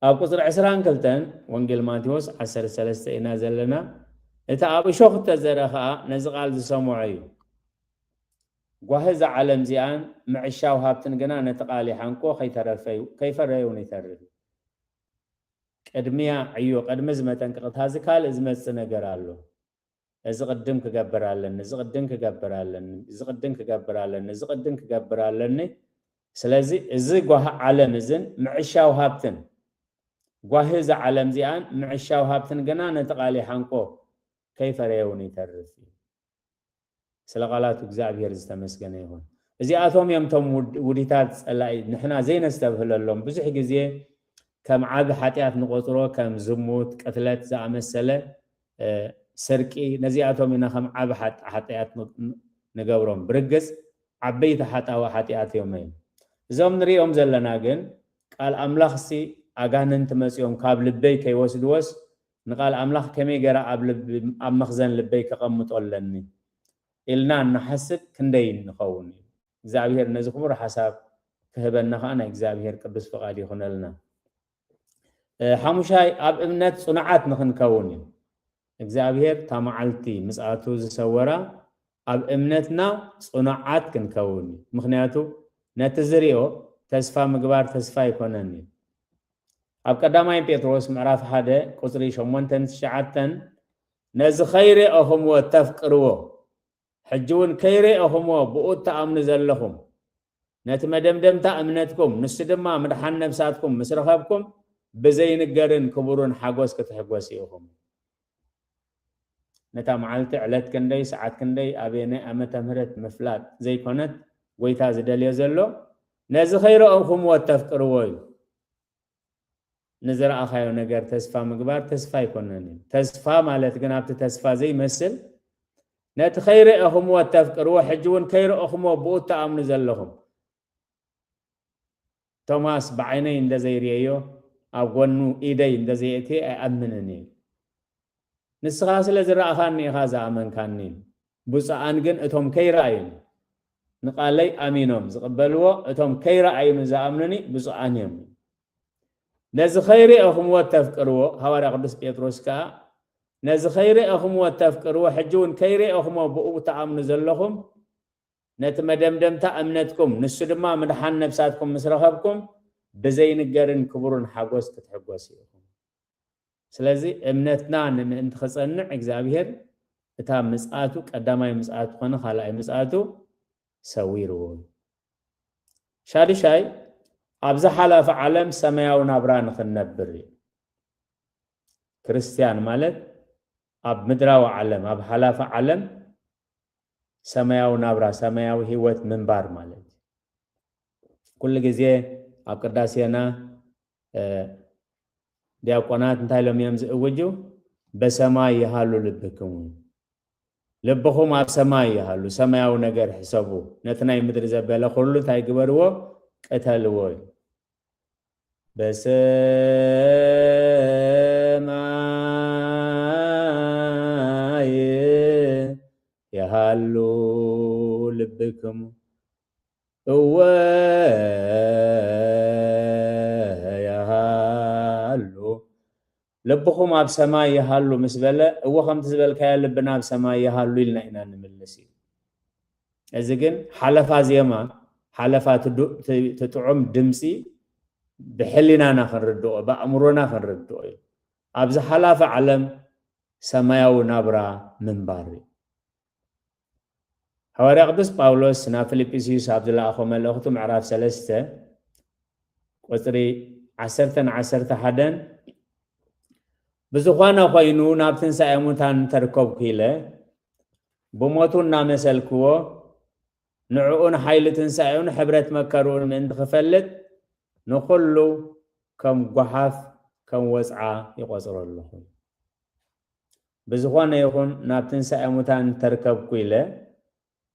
ኣብ ቁጽሪ ዕስራን ክልተን ወንጌል ማቴዎስ ዓሰርተ ሰለስተ ኢና ዘለና። እቲ ኣብ እሾኽ እተዘርአ ኸኣ ነዚ ቃል ዝሰምዖ እዩ። ጓሂ እዛ ዓለም እዚኣን ምዕሻው ሃብትን ግና ነቲ ቃል ይሓንቆ፣ ከይተረፈዩ-፣ ከይፈረየውን ይተርፍ። ቅድሚያ ዕዮ፣ ቅድሚ እዚ መጠንቀቕታ እዚ ካልእ ዝመጽእ ነገር ኣሎ። እዚ ቅድም ክገብር ኣለኒ፣ እዚ ቅድም ክገብር ኣለኒ፣ እዚ ቅድም ክገብር ኣለኒ፣ እዚ ቅድም ክገብር ኣለኒ። ስለዚ እዚ ጓሂ ዓለም እዝን ምዕሻው ሃብትን፣ ጓሂ እዛ ዓለም እዚኣን ምዕሻው ሃብትን ግና ነቲ ቃል ይሓንቆ፣ ከይፈረየ እውን ይተርፍ እዩ። ስለ ቃላቱ እግዚኣብሔር ዝተመስገነ ይኹን። እዚኣቶም እዮም እቶም ውድ-፣ ውዲታት ጸላኢ ንሕና ዘይነስተብህለሎም። ብዙሕ ግዜ ከም ዓቢ ሓጢኣት ንቆጽሮ፣ ከም ዝሙት፣ ቅትለት ዝኣመሰለ፣ እ፣ ስርቂ፣ ነዚኣቶም ኢና ከም ዓቢ ሓጥ-፣ ሓጢኣት ን-፣ ንገብሮም። ብርግጽ ዓበይቲ ሓጣዊ ሓጢኣት እዮም እዮም። እዞም ንሪኦም ዘለና ግን ቃል ኣምላኽሲ ኣጋንንቲ መጺኦም ካብ ልበይ ከይወስድዎስ ንቃል ኣምላኽ ከመይ ገይረ ኣብ ልብ-፣ ኣብ መኽዘን ልበይ ከቐምጦ ኣለኒ ኢልና እንሓስብ ክንደይ ንኸውን እዩ። እግዚኣብሔር ነዚ ክቡር ሓሳብ ክህበና ኸዓ ናይ እግዚኣብሔር ቅዱስ ፍቓድ ይኹነልና። እ፣ ሓሙሻይ፣ ኣብ እምነት ጽኑዓት ንኽንከውን እዩ። እግዚኣብሔር እታ መዓልቲ ምጽኣቱ ዝሰወራ ኣብ እምነትና ጽኑዓት ክንከውን እዩ። ምኽንያቱ ነቲ ዝሪኦ ተስፋ ምግባር ተስፋ ኣይኮነን እዩ። ኣብ ቀዳማይ ጴጥሮስ ምዕራፍ ሓደ ቁጽሪ ሸሞንተን ትሽዓተን፣ ነዚ ከይረኣኹምዎ እተፍቅርዎ፣ ሕጂ እውን ከይረኣኹምዎ ብኡ እትኣምኑ ዘለኹም፣ ነቲ መደምደምታ እምነትኩም፣ ንሱ ድማ ምድሓን ነፍሳትኩም ምስ ረኸብኩም፣ ብዘይንገርን ክቡርን ሓጎስ ክትሕጎሱ ኢኹም። ነታ መዓልቲ፣ ዕለት ክንደይ፣ ሰዓት ክንደይ፣ ኣበየናይ ዓመተ ምህረት ምፍላጥ ዘይኮነት፣ ጎይታ ዝደልዮ ዘሎ፣ ነዚ ከይረኣኹምዎ እተፍቅርዎ እዩ። ንዝረኣኻዮ ነገር ተስፋ ምግባር ተስፋ ኣይኮነን እዩ። ተስፋ ማለት ግን ኣብቲ ተስፋ ዘይመስል፣ ነቲ ከይረኣኹምዎ እተፍቅርዎ፣ ሕጂ እውን ከይረኣኹምዎ ብኡ እትኣምኑ ዘለኹም። ቶማስ ብዓይነይ እንተዘይርእየዮ፣ ኣብ ጎኑ ኢደይ እንተዘይእትየ ኣይኣምንን እዩ። ንስኻ ስለ ዝረኣኻኒ ኢኻ ዝኣመንካኒ። ብፁዓን ግን እቶም ከይረኣዩኒ፣ ንቃለይ ኣሚኖም ዝቕበልዎ፣ እቶም ከይረኣዩኒ ዝኣምኑኒ ብፁዓን እዮም። ነዚ ከይረኣኹምዎ እተፍቅርዎ፣ ሃዋርያ ቅዱስ ጴጥሮስ ከኣ፣ ነዚ ከይረኣኹምዎ እተፍቅርዎ፣ ሕጂ እውን ከይረኣኹምዎ ብኡ ትኣምኑ ዘለኹም፣ ነቲ መደምደምታ እምነትኩም፣ ንሱ ድማ ምድሓን ነፍሳትኩም ምስ ረኸብኩም፣ ብዘይንገርን ክቡርን ሓጎስ ክትሕጎሱ ኢኹም። ስለዚ እምነትና ንምእንቲ ክጸንዕ እግዚኣብሔር እታ ምጽኣቱ፣ ቀዳማይ ምጽኣቱ ኮነ ካልኣይ ምጽኣቱ ሰዊርዎ። ሻድሻይ፣ ኣብ ዝሓላፈ ዓለም ሰማያዊ ናብራ ንኽንነብር እዩ። ክርስትያን ማለት ኣብ ምድራዊ ዓለም፣ ኣብ ሓላፊ ዓለም ሰማያዊ ናብራ፣ ሰማያዊ ህይወት ምንባር ማለት እዩ። ኩሉ ግዜ ኣብ ቅዳሴና፣ እ፣ ዲያቆናት እንታይ ኢሎም እዮም ዝእውጁ? በሰማይ ይሃሉ ልብክሙ፣ ልብኹም ኣብ ሰማይ ይሃሉ፣ ሰማያዊ ነገር ሕሰቡ፣ ነቲ ናይ ምድሪ ዘበለ ኩሉ እንታይ ግበርዎ? ቅተልዎ እዩ። በሰማይ ይሃሉ ልብክሙ፣ እወ ይሃሉ፣ ልብኹም ኣብ ሰማይ ይሃሉ ምስ በለ፣ እወ ከምቲ ዝበልካዮ ልብና ኣብ ሰማይ ይሃሉ ኢልና ኢና ንምልስ እዩ። እዚ ግን ሓለፋ ዜማ፣ ሓለፋ ትዱ-፣ ት-፣ ትጥዑም ድምፂ ብሕሊናና ክንርድኦ፣ ብኣእምሮና ክንርድኦ እዩ። ኣብዚ ሓላፊ ዓለም ሰማያዊ ናብራ ምንባር እዩ። ሃዋርያ ቅዱስ ጳውሎስ ናብ ፊልጵስዩስ ኣብ ዝለኣኾ መልእኽቱ ምዕራፍ ሰለስተ ቁጽሪ ዓሰርተን ዓሰርተ ሓደን፣ ብዝኾነ ኾይኑ ናብ ትንሳኤ ሙታን እንተርከብኩ ኢለ ብሞቱ እናመሰልክዎ፣ ንዕኡን ሓይሊ ትንሳኤኡን ሕብረት መከርኡን ምእንቲ ክፈልጥ ንኹሉ ከም ጓሓፍ ከም ወጽዓ ይቖጽሮ ኣለኹ። ብዝኾነ ይኹን ናብ ትንሳኤ ሙታን እንተርከብኩ ኢለ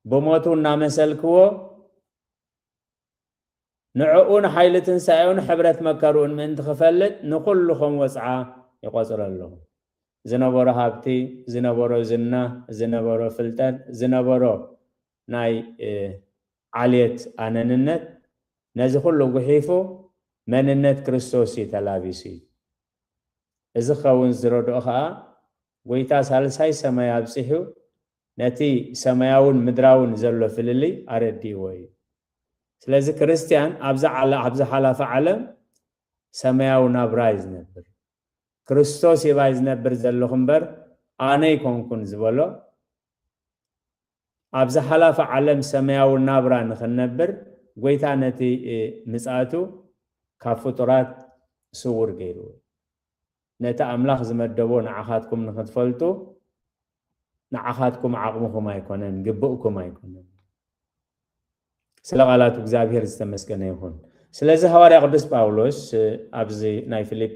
ብሞቱ እናመሰልክዎ፣ ንዕኡን ሓይሊ ትንሳኤኡን ሕብረት መከርኡን ምእንቲ ክፈልጥ ንኹሉ ከም ወጽዓ ይቖጽሮ ኣለኹ። ዝነበሮ ሃብቲ፣ ዝነበሮ ዝና፣ ዝነበሮ ፍልጠት፣ ዝነበሮ ናይ፣ እ፣ ዓሌት ኣነንነት ነዚ ኩሉ ጉሒፉ መንነት ክርስቶስ እዩ ተላቢሱ እዩ። እዚ ክኸውን ዝረድኦ ኸኣ፣ ጎይታ ሳልሳይ ሰማይ ኣብጺሑ ነቲ ሰማያውን ምድራውን ዘሎ ፍልልይ ኣረዲእዎ እዩ። ስለዚ ክርስትያን ኣብዛ ዓለ-፣ ኣብዛ ሓላፊ ዓለም ሰማያዊ ናብራ እዩ ዝነብር። ክርስቶስ ይባይ ዝነብር ዘለኹ እምበር ኣነ ኣይኮንኩን ዝበሎ፣ ኣብዚ ሓላፊ ዓለም ሰማያዊ ናብራ ንኽንነብር፣ ጎይታ ነቲ፣ እ፣ ምጽኣቱ ካብ ፍጡራት ስዉር ገይርዎ። ነቲ ኣምላኽ ዝመደቦ ንዓኻትኩም ንኽትፈልጡ፣ ንዓኻትኩም ዓቕምኹም ኣይኮነን፣ ግብእኩም ኣይኮነን። ስለ ቃላቱ እግዚኣብሔር ዝተመስገነ ይኹን። ስለዚ ሃዋርያ ቅዱስ ጳውሎስ፣ እ፣ ኣብዚ ናይ ፊልጲ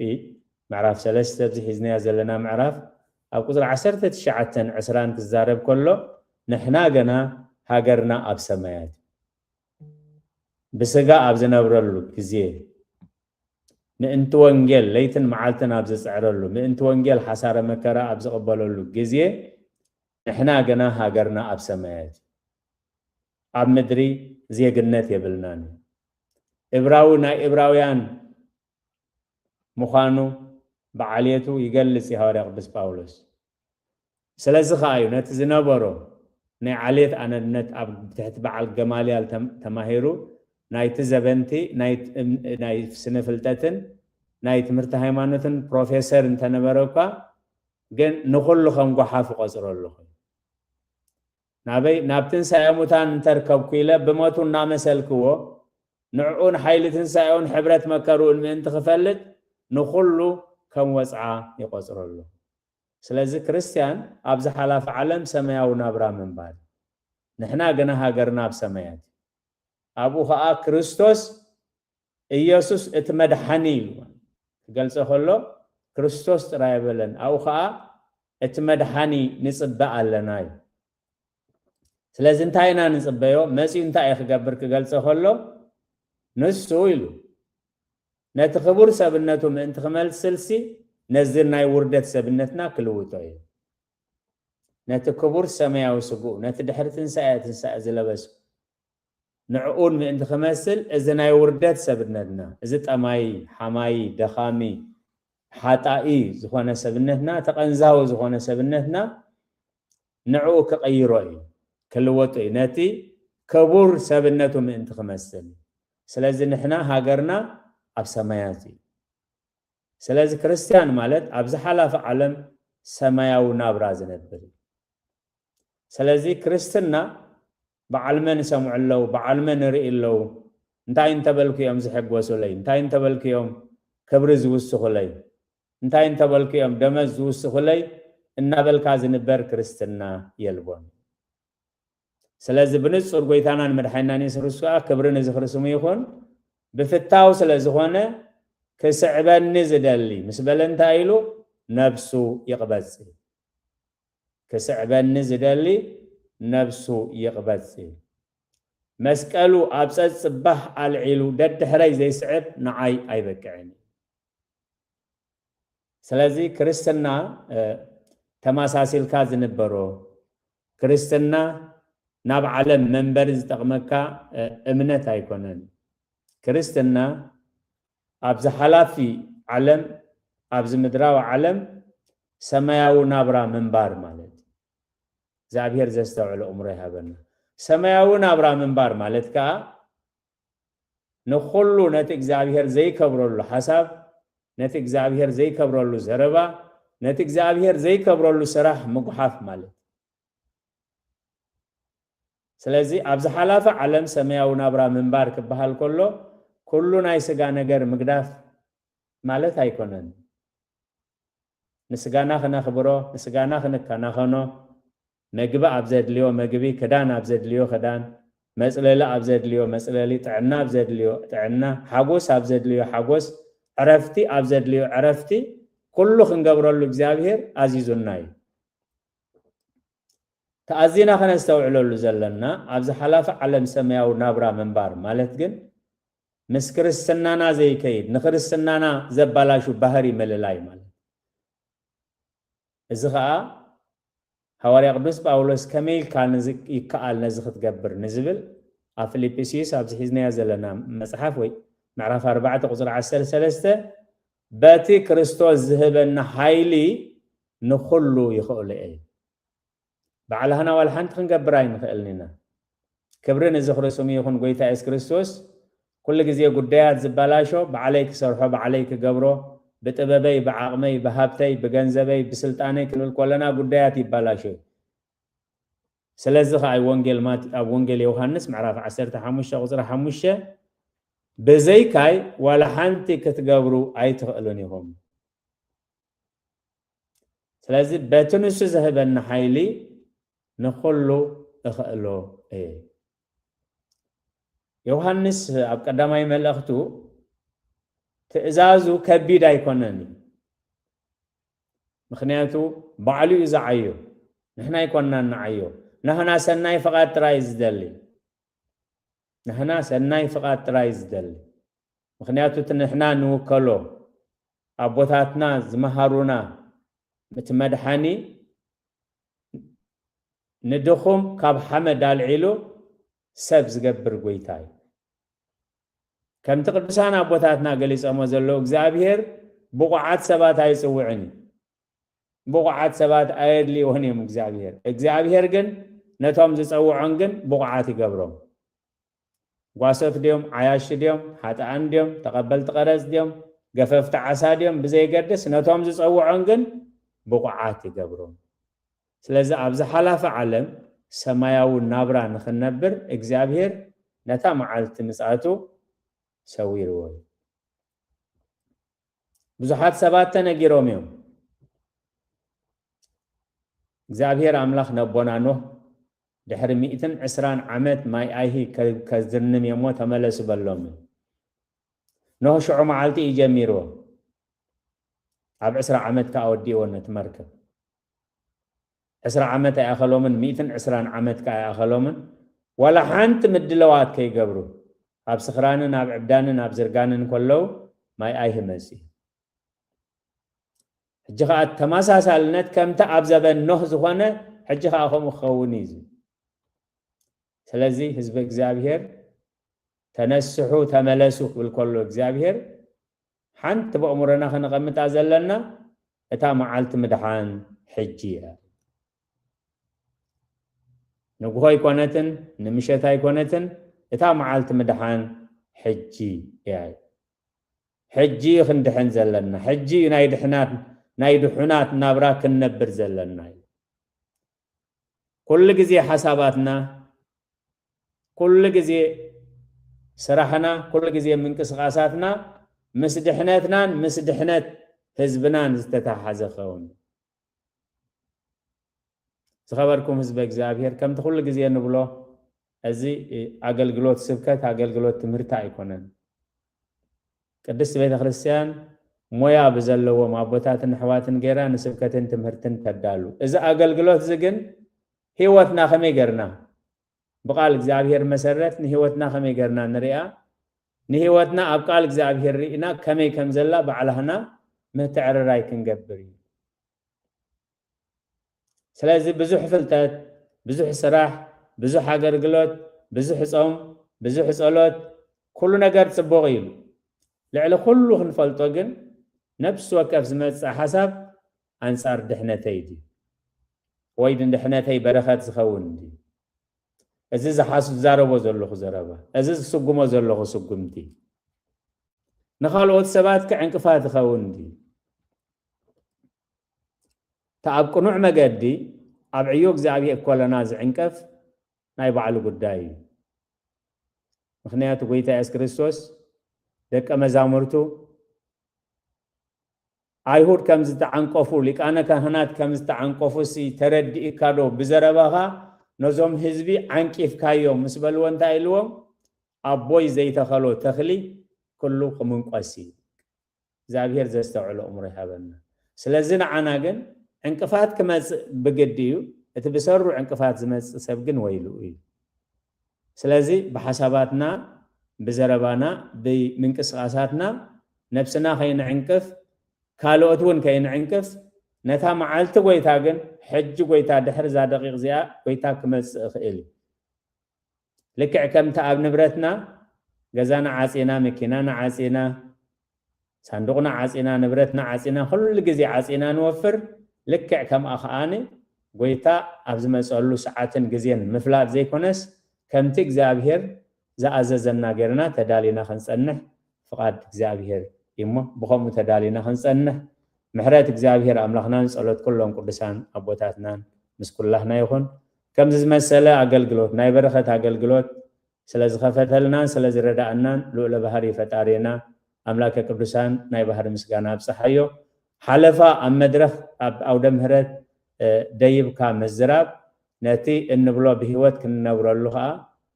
ምዕራፍ ሰለስተ ኣብዚ ሒዝናዮ ዘለና ምዕራፍ ኣብ ቁጽሪ ዓሰርተ ትሽዓተን ዕስራን ክዛረብ ከሎ፣ ንሕና ገና ሃገርና ኣብ ሰማያት እዩ። ብስጋ ኣብ ዝነብረሉ ግዜ፣ ምእንቲ ወንጌል ለይትን መዓልትን ኣብ ዝጽዕረሉ፣ ምእንቲ ወንጌል ሓሳረ መከራ ኣብ ዝቕበለሉ ግዜ፣ ንሕና ገና ሃገርና ኣብ ሰማያት እዩ። ኣብ ምድሪ ዜግነት የብልናን እዩ። እብራዊ ናይ እብራውያን ምዃኑ ብዓሌቱ ይገልጽ እዩ ሃዋርያ ቅዱስ ጳውሎስ። ስለዚ ኸኣ እዩ ነቲ ዝነበሮ ናይ ዓሌት ኣነነት ኣብ ትሕቲ በዓል ገማልያል ተም-፣ ተማሂሩ ናይቲ ዘበንቲ ናይ እም- ናይ ስነ ፍልጠትን ናይ ትምህርቲ ሃይማኖትን ፕሮፌሰር እንተነበረ እኳ፣ ግን ንኹሉ ከም ጓሓፍ እቆፅሮ ኣለኹ። ናበይ ናብ ትንሳኤ ሙታን እንተርከብኩ ኢለ ብሞቱ እናመሰልክዎ፣ ንዕኡን ሓይሊ ትንሳኤኡን ሕብረት መከርኡን ምእንቲ ክፈልጥ፣ ንኹሉ ከም ወፅዓ ይቆፅሮ ኣለኹ። ስለዚ ክርስቲያን ኣብዚ ሓላፊ ዓለም ሰማያዊ ናብራ ምንባር፣ ንሕና ግና ሃገርና ኣብ ሰማያት እዩ። ኣብኡ ኸዓ ክርስቶስ ኢየሱስ እቲ መድሓኒ ኢሉ ክገልጾ ከሎ፣ ክርስቶስ ጥራይ ኣይበለን። ኣብኡ ኸዓ እቲ መድሓኒ ንጽበ ኣለና እዩ። ስለዚ እንታይ ኢና ንጽበዮ? መጺኡ እንታይ እዩ ክገብር ክገልጾ ከሎ፣ ንሱ ኢሉ ነቲ ክቡር ሰብነቱ ምእንቲ ክመልስልሲ፣ ነዚ ናይ ውርደት ሰብነትና ክልውጦ እዩ። ነቲ ክቡር ሰማያዊ ስግኡ፣ ነቲ ድሕሪ ትንሳኤ ትንሳኤ ዝለበሱ፣ ንዕኡን ምእንቲ ክመስል፣ እዚ ናይ ውርደት ሰብነትና፣ እዚ ጠማዪ፣ ሓማዪ፣ ደኻሚ፣ ሓጣኢ ዝኾነ ሰብነትና፣ ተቐንዛዊ ዝኾነ ሰብነትና፣ ንዕኡ ክቕይሮ እዩ፣ ክልወጦ እዩ፣ ነቲ ክቡር ሰብነቱ ምእንቲ ክመስል። ስለዚ ንሕና ሃገርና ኣብ ሰማያት እዩ። ስለዚ ክርስቲያን ማለት ኣብዚ ሓላፊ ዓለም ሰማያዊ ናብራ ዝነብር እዩ። ስለዚ ክርስትና በዓል መን ይሰምዑ ኣለዉ፣ በዓል መን ይርኢ ኣለዉ፣ እንታይ እንተበልኩ እዮም ዝሕጎሱለይ፣ እንታይ እንተበልኩ እዮም ክብሪ ዝውስኹለይ፣ እንታይ እንተበልኩ እዮም ደመዝ ዝውስኹለይ እናበልካ ዝንበር ክርስትና የልቦን። ስለዚ ብንጹር ጎይታናን መድሓኒናን የሱስ ክርስቶስ ከኣ ክብሪ ንዝኽሪ ስሙ ይኹን፣ ብፍታው ስለ ዝኾነ ክስዕበኒ ዝደሊ ምስ በለ እንታይ ኢሉ ነብሱ ይቕበጽ። ክስዕበኒ ዝደሊ ነብሱ ይቕበጽ። መስቀሉ ኣብ ጸጽባህ ኣልዒሉ ደድሕረይ ዘይስዕብ ንዓይ ኣይበቅዕን። ስለዚ ክርስትና ተማሳሲልካ ዝንበሮ ክርስትና ናብ ዓለም መንበሪ ዝጠቕመካ እምነት ኣይኮነን። ክርስትና ኣብዚ ሓላፊ ዓለም፣ ኣብዚ ምድራዊ ዓለም ሰማያዊ ናብራ ምንባር ማለት እዩ። እግዚኣብሔር ዘስተውዕሎ እምሮ ይሃበና። ሰማያዊ ናብራ ምንባር ማለት ከዓ ንኹሉ ነቲ እግዚኣብሔር ዘይከብረሉ ሓሳብ፣ ነቲ እግዚኣብሔር ዘይከብረሉ ዘረባ፣ ነቲ እግዚኣብሔር ዘይከብረሉ ስራሕ ምጉሓፍ ማለት። ስለዚ ኣብዚ ሓላፊ ዓለም ሰማያዊ ናብራ ምንባር ክበሃል ከሎ ኩሉ ናይ ስጋ ነገር ምግዳፍ ማለት ኣይኮነን። ንስጋና ክነኽብሮ፣ ንስጋና ክንከናኸኖ፣ መግቢ ኣብ ዘድልዮ መግቢ፣ ክዳን ኣብ ዘድልዮ ክዳን፣ መጽለሊ ኣብ ዘድልዮ መጽለሊ፣ ጥዕና ኣብ ዘድልዮ ጥዕና፣ ሓጎስ ኣብ ዘድልዮ ሓጎስ፣ ዕረፍቲ ኣብ ዘድልዮ ዕረፍቲ፣ ኩሉ ክንገብረሉ እግዚኣብሔር ኣዚዙና እዩ። ተኣዚና ከነስተውዕለሉ ዘለና ኣብዚ ሓላፊ ዓለም ሰማያዊ ናብራ ምንባር ማለት ግን ምስ ክርስትናና ዘይከይድ፣ ንክርስትናና ዘባላሹ ባህሪ ምልላይ ማለት። እዚ ኸኣ ሃዋርያ ቅዱስ ጳውሎስ ከመይ ኢልካ ነዚ ይከኣል ነዚ ክትገብር ንዝብል ኣብ ፊልጵስዩስ ኣብዚ ሒዝናዮ ዘለና መጽሓፍ ወይ ምዕራፍ ኣርባዕተ ቁጽሪ ዓሰርተ ሰለስተ በቲ ክርስቶስ ዝህበና ሓይሊ ንኹሉ ይኽእሎ እየ። ባዕላህና ዋላ ሓንቲ ክንገብር ኣይንኽእልን ኢና። ክብሪ ንዝኽሪ ስሙ ይኹን ጎይታ የሱስ ክርስቶስ። ኩሉ ግዜ ጉዳያት ዝባላሾ ባዕለይ ክሰርሖ፣ ባዕለይ ክገብሮ፣ ብጥበበይ፣ ብዓቕመይ፣ ብሃብተይ፣ ብገንዘበይ፣ ብስልጣነይ ክንብል ከለና ጉዳያት ይባላሾ እዩ። ስለዚ ኸዓ ወንጌል ማት ኣብ ወንጌል ዮሃንስ ምዕራፍ ዓሰርተ ሓሙሽተ ቁፅሪ ሓሙሽተ ብዘይካይ ዋላ ሓንቲ ክትገብሩ ኣይትኽእሉን ኢኹም። ስለዚ በቲ ንሱ ዝህበኒ ሓይሊ ንኹሉ እኽእሎ እየ። ዮሃንስ ኣብ ቀዳማይ መልእኽቱ ትእዛዙ ከቢድ ኣይኮነን እዩ። ምኽንያቱ ባዕሉ እዩ ዝዓዮ፣ ንሕና ኣይኮንናን ንዓዮ። ናህና ሰናይ ፍቓድ ጥራይ እዩ ዝደሊ። ንሕና ሰናይ ፍቓድ ጥራይ እዩ ዝደሊ። ምኽንያቱ እቲ ንሕና ንውከሎ ኣቦታትና ዝመሃሩና እቲ መድሓኒ ንድኹም ካብ ሓመድ ኣልዒሉ ሰብ ዝገብር ጎይታ እዩ። ከምቲ ቅዱሳን ኣቦታትና ገሊጾሞ ዘለዉ እግዚኣብሔር ብቑዓት ሰባት ኣይጽውዕን እዩ። ብቑዓት ሰባት ኣየድልይዎን እዮም እግዚኣብሔር። እግዚኣብሔር ግን ነቶም ዝጸውዖም ግን ብቑዓት ይገብሮም። ጓሶት ድዮም፣ ዓያሺ ድዮም፣ ሓጥኣን ድዮም፣ ተቐበልቲ ቀረጽ ድዮም፣ ገፈፍቲ ዓሳ ድዮም ብዘይገድስ፣ ነቶም ዝጸውዖም ግን ብቑዓት ይገብሮም። ስለዚ ኣብዚ ሓላፊ ዓለም ሰማያዊ ናብራ ንኽንነብር እግዚኣብሔር ነታ መዓልቲ ምጽኣቱ ሰዊርዎ እዩ። ብዙሓት ሰባት ተነጊሮም እዮም። እግዚኣብሔር ኣምላኽ ነቦና ኖህ ድሕሪ ሚእትን ዕስራን ዓመት ማይ ኣይሂ ከ-፣ ከዝርንም እሞ ተመለሱ በሎም። ኖህ ሽዑ መዓልቲ እዩ ጀሚርዎ። ኣብ ዕስራ ዓመት ከኣ ወዲእዎ ነቲ መርከብ። ዕስራ ዓመት ኣይኣኸሎምን፣ ሚእትን ዕስራን ዓመት ከኣ ኣይኣኸሎምን። ዋላ ሓንቲ ምድለዋት ከይገብሩ ኣብ ስኽራንን ኣብ ዕብዳንን ኣብ ዝርጋንን ከለዉ ማይ ኣይሂ መጺኡ። ሕጂ ኸኣ ተመሳሳልነት ከምቲ ኣብ ዘበን ኖህ ዝኾነ ሕጂ ኸኣ ከምኡ ክኸውን እዩ። ስለዚ ህዝቢ እግዚኣብሔር ተነስሑ ተመለሱ ክብል ከሎ እግዚኣብሔር ሓንቲ ብኣእምሮና ከነቐምጣ ዘለና እታ መዓልቲ ምድሓን ሕጂ እያ። ንግሆ ኣይኮነትን፣ ንምሸት ኣይኮነትን፣ እታ መዓልቲ ምድሓን ሕጂ እያ። ሕጂ ክንድሕን ዘለና፣ ሕጂ እዩ ናይ ድሕናት፣ ናይ ድሑናት ናብራ ክንነብር ዘለና እዩ። ኩሉ ግዜ ሓሳባትና፣ ኩሉ ግዜ ስራሕና፣ ኩሉ ግዜ ምንቅስቓሳትና ምስ ድሕነትናን ምስ ድሕነት ህዝብናን ዝተተሓሓዘ ክኸውን። ዝኸበርኩም ህዝበ እግዚኣብሔር፣ ከምቲ ኩሉ ግዜ ንብሎ፣ እዚ ኣገልግሎት ስብከት ኣገልግሎት ትምህርቲ ኣይኮነን። ቅድስት ቤተ ክርስቲያን ሞያ ብዘለዎም ኣቦታትን ኣሕዋትን ገይራ ንስብከትን ትምህርትን ተዳሉ። እዚ ኣገልግሎት እዚ ግን ህይወትና ከመይ ገርና ብቃል እግዚኣብሔር መሰረት ንህይወትና ከመይ ገርና ንሪኣ፣ ንህይወትና ኣብ ቃል እግዚኣብሔር ርኢና ከመይ ከም ዘላ ባዕላህና ምትዕርራይ ክንገብር እዩ። ስለዚ ብዙሕ ፍልጠት፣ ብዙሕ ስራሕ፣ ብዙሕ ኣገልግሎት፣ ብዙሕ ጾም፣ ብዙሕ ጸሎት፣ ኩሉ ነገር ጽቡቕ እዩ። ልዕሊ ኩሉ ክንፈልጦ ግን ነፍሲ ወከፍ ዝመጽእ ሓሳብ ኣንጻር ድሕነተይ ድዩ? ወይ ንድሕነተይ በረኸት ዝኸውን ድዩ? እዚ ዝሓስ-፣ ዝዛረቦ ዘለኹ ዘረባ፣ እዚ ዝስጉሞ ዘለኹ ስጉምቲ ንኻልኦት ሰባት ከ ዕንቅፋት ይኸውን ድዩ? እቲ ኣብ ቅኑዕ መገዲ ኣብ ዕዮ እግዚኣብሔር ኮለና ዝዕንቀፍ ናይ ባዕሉ ጉዳይ እዩ። ምኽንያቱ ጎይታ የሱስ ክርስቶስ ደቀ መዛሙርቱ ኣይሁድ ከም ዝተዓንቀፉ፣ ሊቃነ ካህናት ከም ዝተዓንቀፉ ሲ ተረዲእካ ዶ? ብዘረባኻ ነዞም ህዝቢ ዓንቂፍካዮም ምስ በልዎ እንታይ ኢልዎም? ኣቦይ ዘይተኸሎ ተኽሊ ኩሉ ክምንቆስ እዩ። እግዚኣብሔር ዘስተውዕሎ እምሮ ይሃበና። ስለዚ ንዓና ግን ዕንቅፋት ክመጽእ ብግዲ እዩ። እቲ ብሰሩ ዕንቅፋት ዝመጽእ ሰብ ግን ወይሉ እዩ። ስለዚ ብሓሳባትና፣ ብዘረባና፣ ብምንቅስቓሳትና ነብስና ከይንዕንቅፍ፣ ካልኦት እውን ከይንዕንቅፍ፣ ነታ መዓልቲ ጎይታ ግን ሕጂ ጎይታ ድሕሪ እዛ ደቂቕ እዚኣ ጎይታ ክመጽእ ይኽእል እዩ። ልክዕ ከምቲ ኣብ ንብረትና ገዛና ዓጺና፣ መኪናና ዓጺና፣ ሳንዱቕና ዓጺና፣ ንብረትና ዓጺና፣ ኩሉ ግዜ ዓጺና ንወፍር፣ ልክዕ ከምኣ ከኣ ጎይታ ኣብ ዝመጸሉ ሰዓትን ግዜን ምፍላጥ ዘይኮነስ፣ ከምቲ እግዚኣብሔር ዝኣዘዘና ጌርና ተዳሊና ክንጸንሕ ፍቓድ እግዚኣብሔር እዩ እሞ፣ ብኸምኡ ተዳሊና ክንጸንሕ ምሕረት እግዚኣብሔር ኣምላኽናን ጸሎት ኩሎም ቅዱሳን ኣቦታትናን ምስ ኩላህና ይኹን። ከምዚ ዝመሰለ ኣገልግሎት፣ ናይ በረኸት ኣገልግሎት ስለ ዝኸፈተልናን ስለ ዝረዳእናን ልዑለ ባህሪ ፈጣሪና ኣምላከ ቅዱሳን ናይ ባህሪ ምስጋና ኣብጽሓዮ። ሓለፋ ኣብ መድረኽ ኣብ ኣውደ ምህረት፣ እ፣ ደይብካ ምዝራብ ነቲ እንብሎ ብህይወት ክንነብረሉ ኸኣ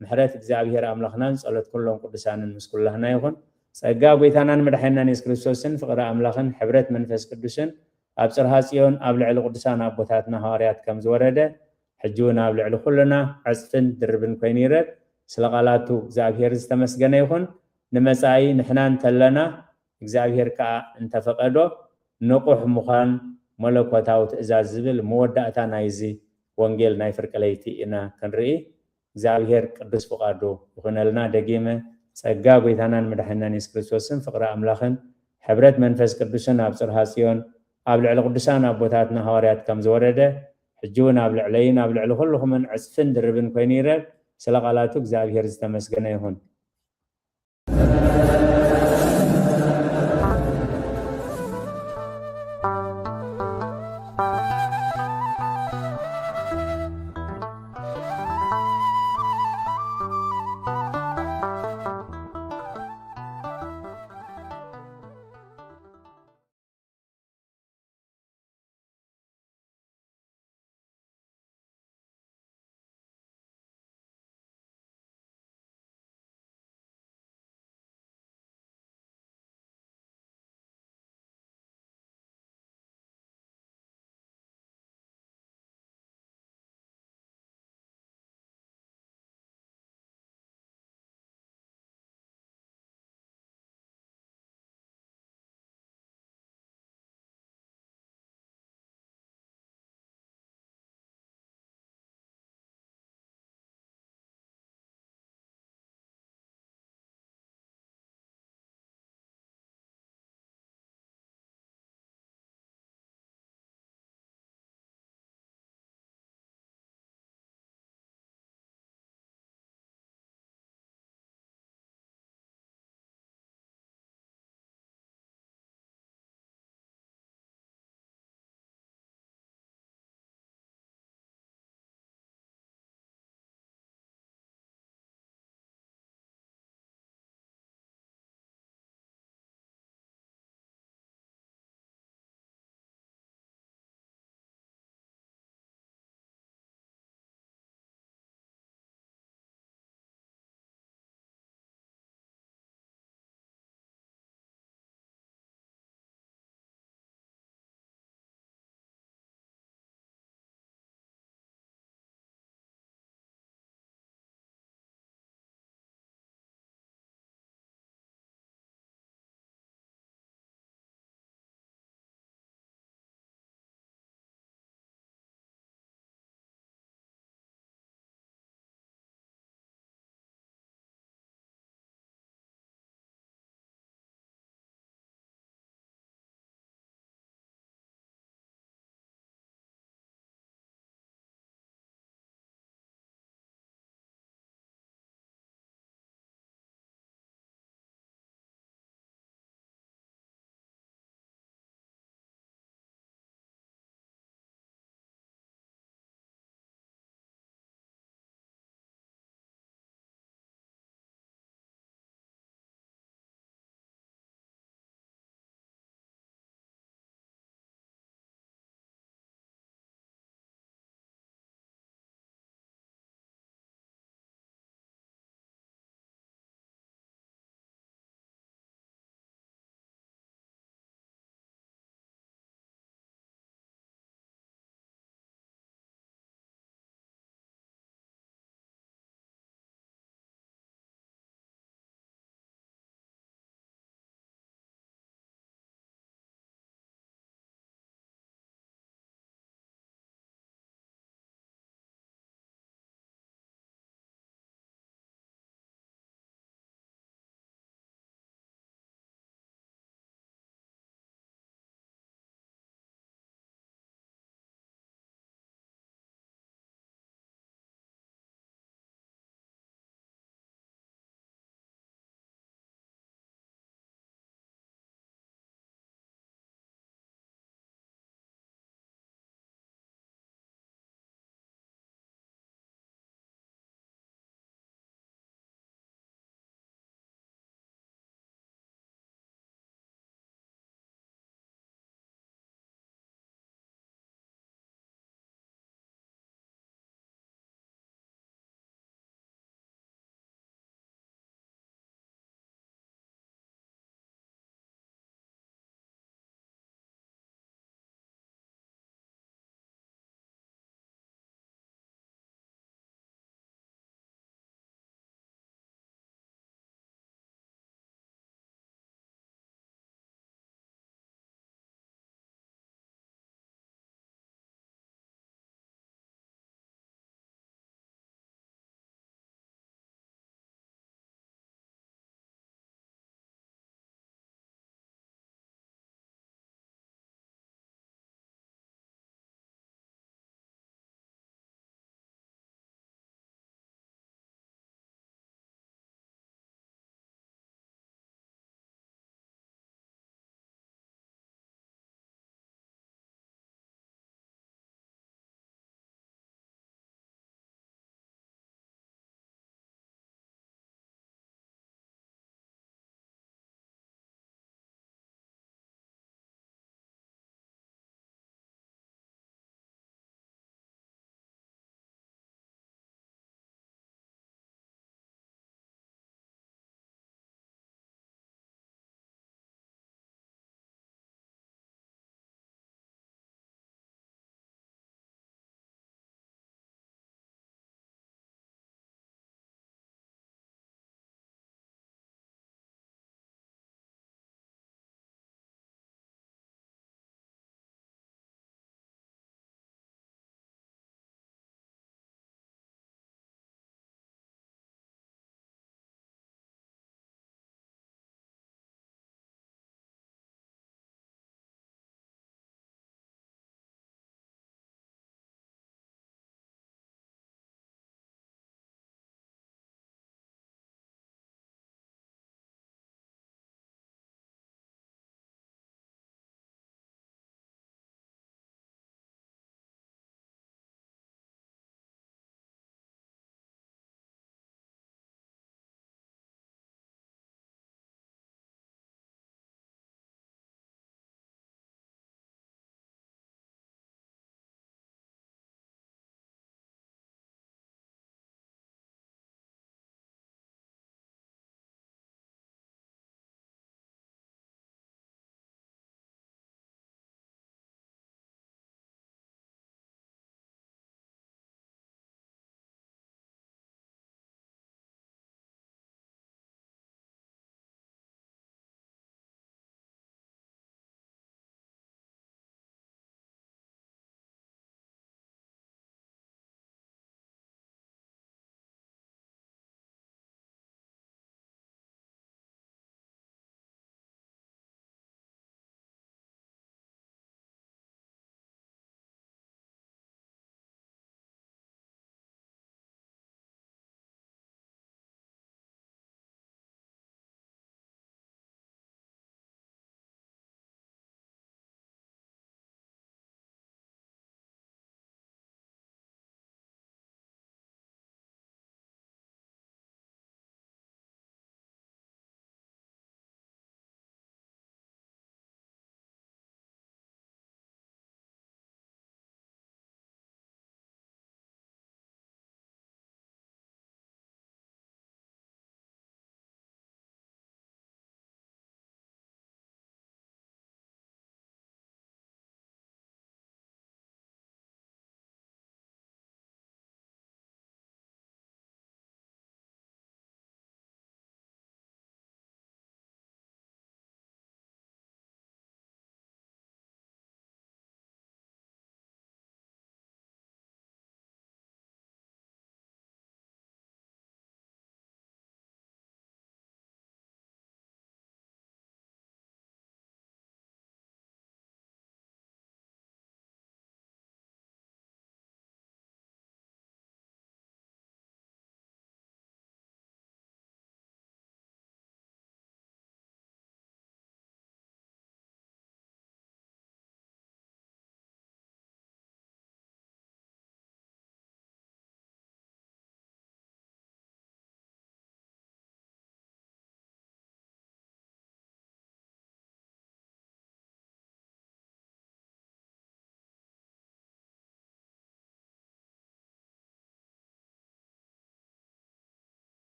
ምሕረት እግዚኣብሔር ኣምላኽናን ጸሎት ኩሎም ቅዱሳንን ምስ ኩላህና ይኹን። ጸጋ ጎይታናን መድሓኒናን የሱስ ክርስቶስን ፍቕሪ ኣምላኽን ሕብረት መንፈስ ቅዱስን ኣብ ጽርሃ ጽዮን ኣብ ልዕሊ ቅዱሳን ኣቦታትና ሃዋርያት ከም ዝወረደ፣ ሕጂ እውን ኣብ ልዕሊ ኩልና ዕጽፍን ድርብን ኮይኑ ይረድ። ስለ ቃላቱ እግዚኣብሔር ዝተመስገነ ይኹን። ንመጻኢ ንሕና እንተለና እግዚኣብሔር ከኣ እንተፈቐዶ ንቑሕ ምዃን መለኮታዊ ትእዛዝ ዝብል መወዳእታ ናይዚ ወንጌል ናይ ፍርቂ ለይቲ ኢና ክንርኢ። እግዚኣብሔር ቅዱስ ፍቓዱ ይኹነልና። ደጊመ ጸጋ ጎይታናን መድሓኒናን የሱስ ክርስቶስን ፍቕሪ ኣምላኽን ሕብረት መንፈስ ቅዱስን ኣብ ጽርሃ ጽዮን ኣብ ልዕሊ ቅዱሳን ኣቦታትና ሃዋርያት ከም ዝወረደ ሕጂ እውን ኣብ ልዕለይን ኣብ ልዕሊ ኩልኹምን ዕጽፍን ድርብን ኮይኑ ይረድ። ስለ ቃላቱ እግዚኣብሔር ዝተመስገነ ይኹን።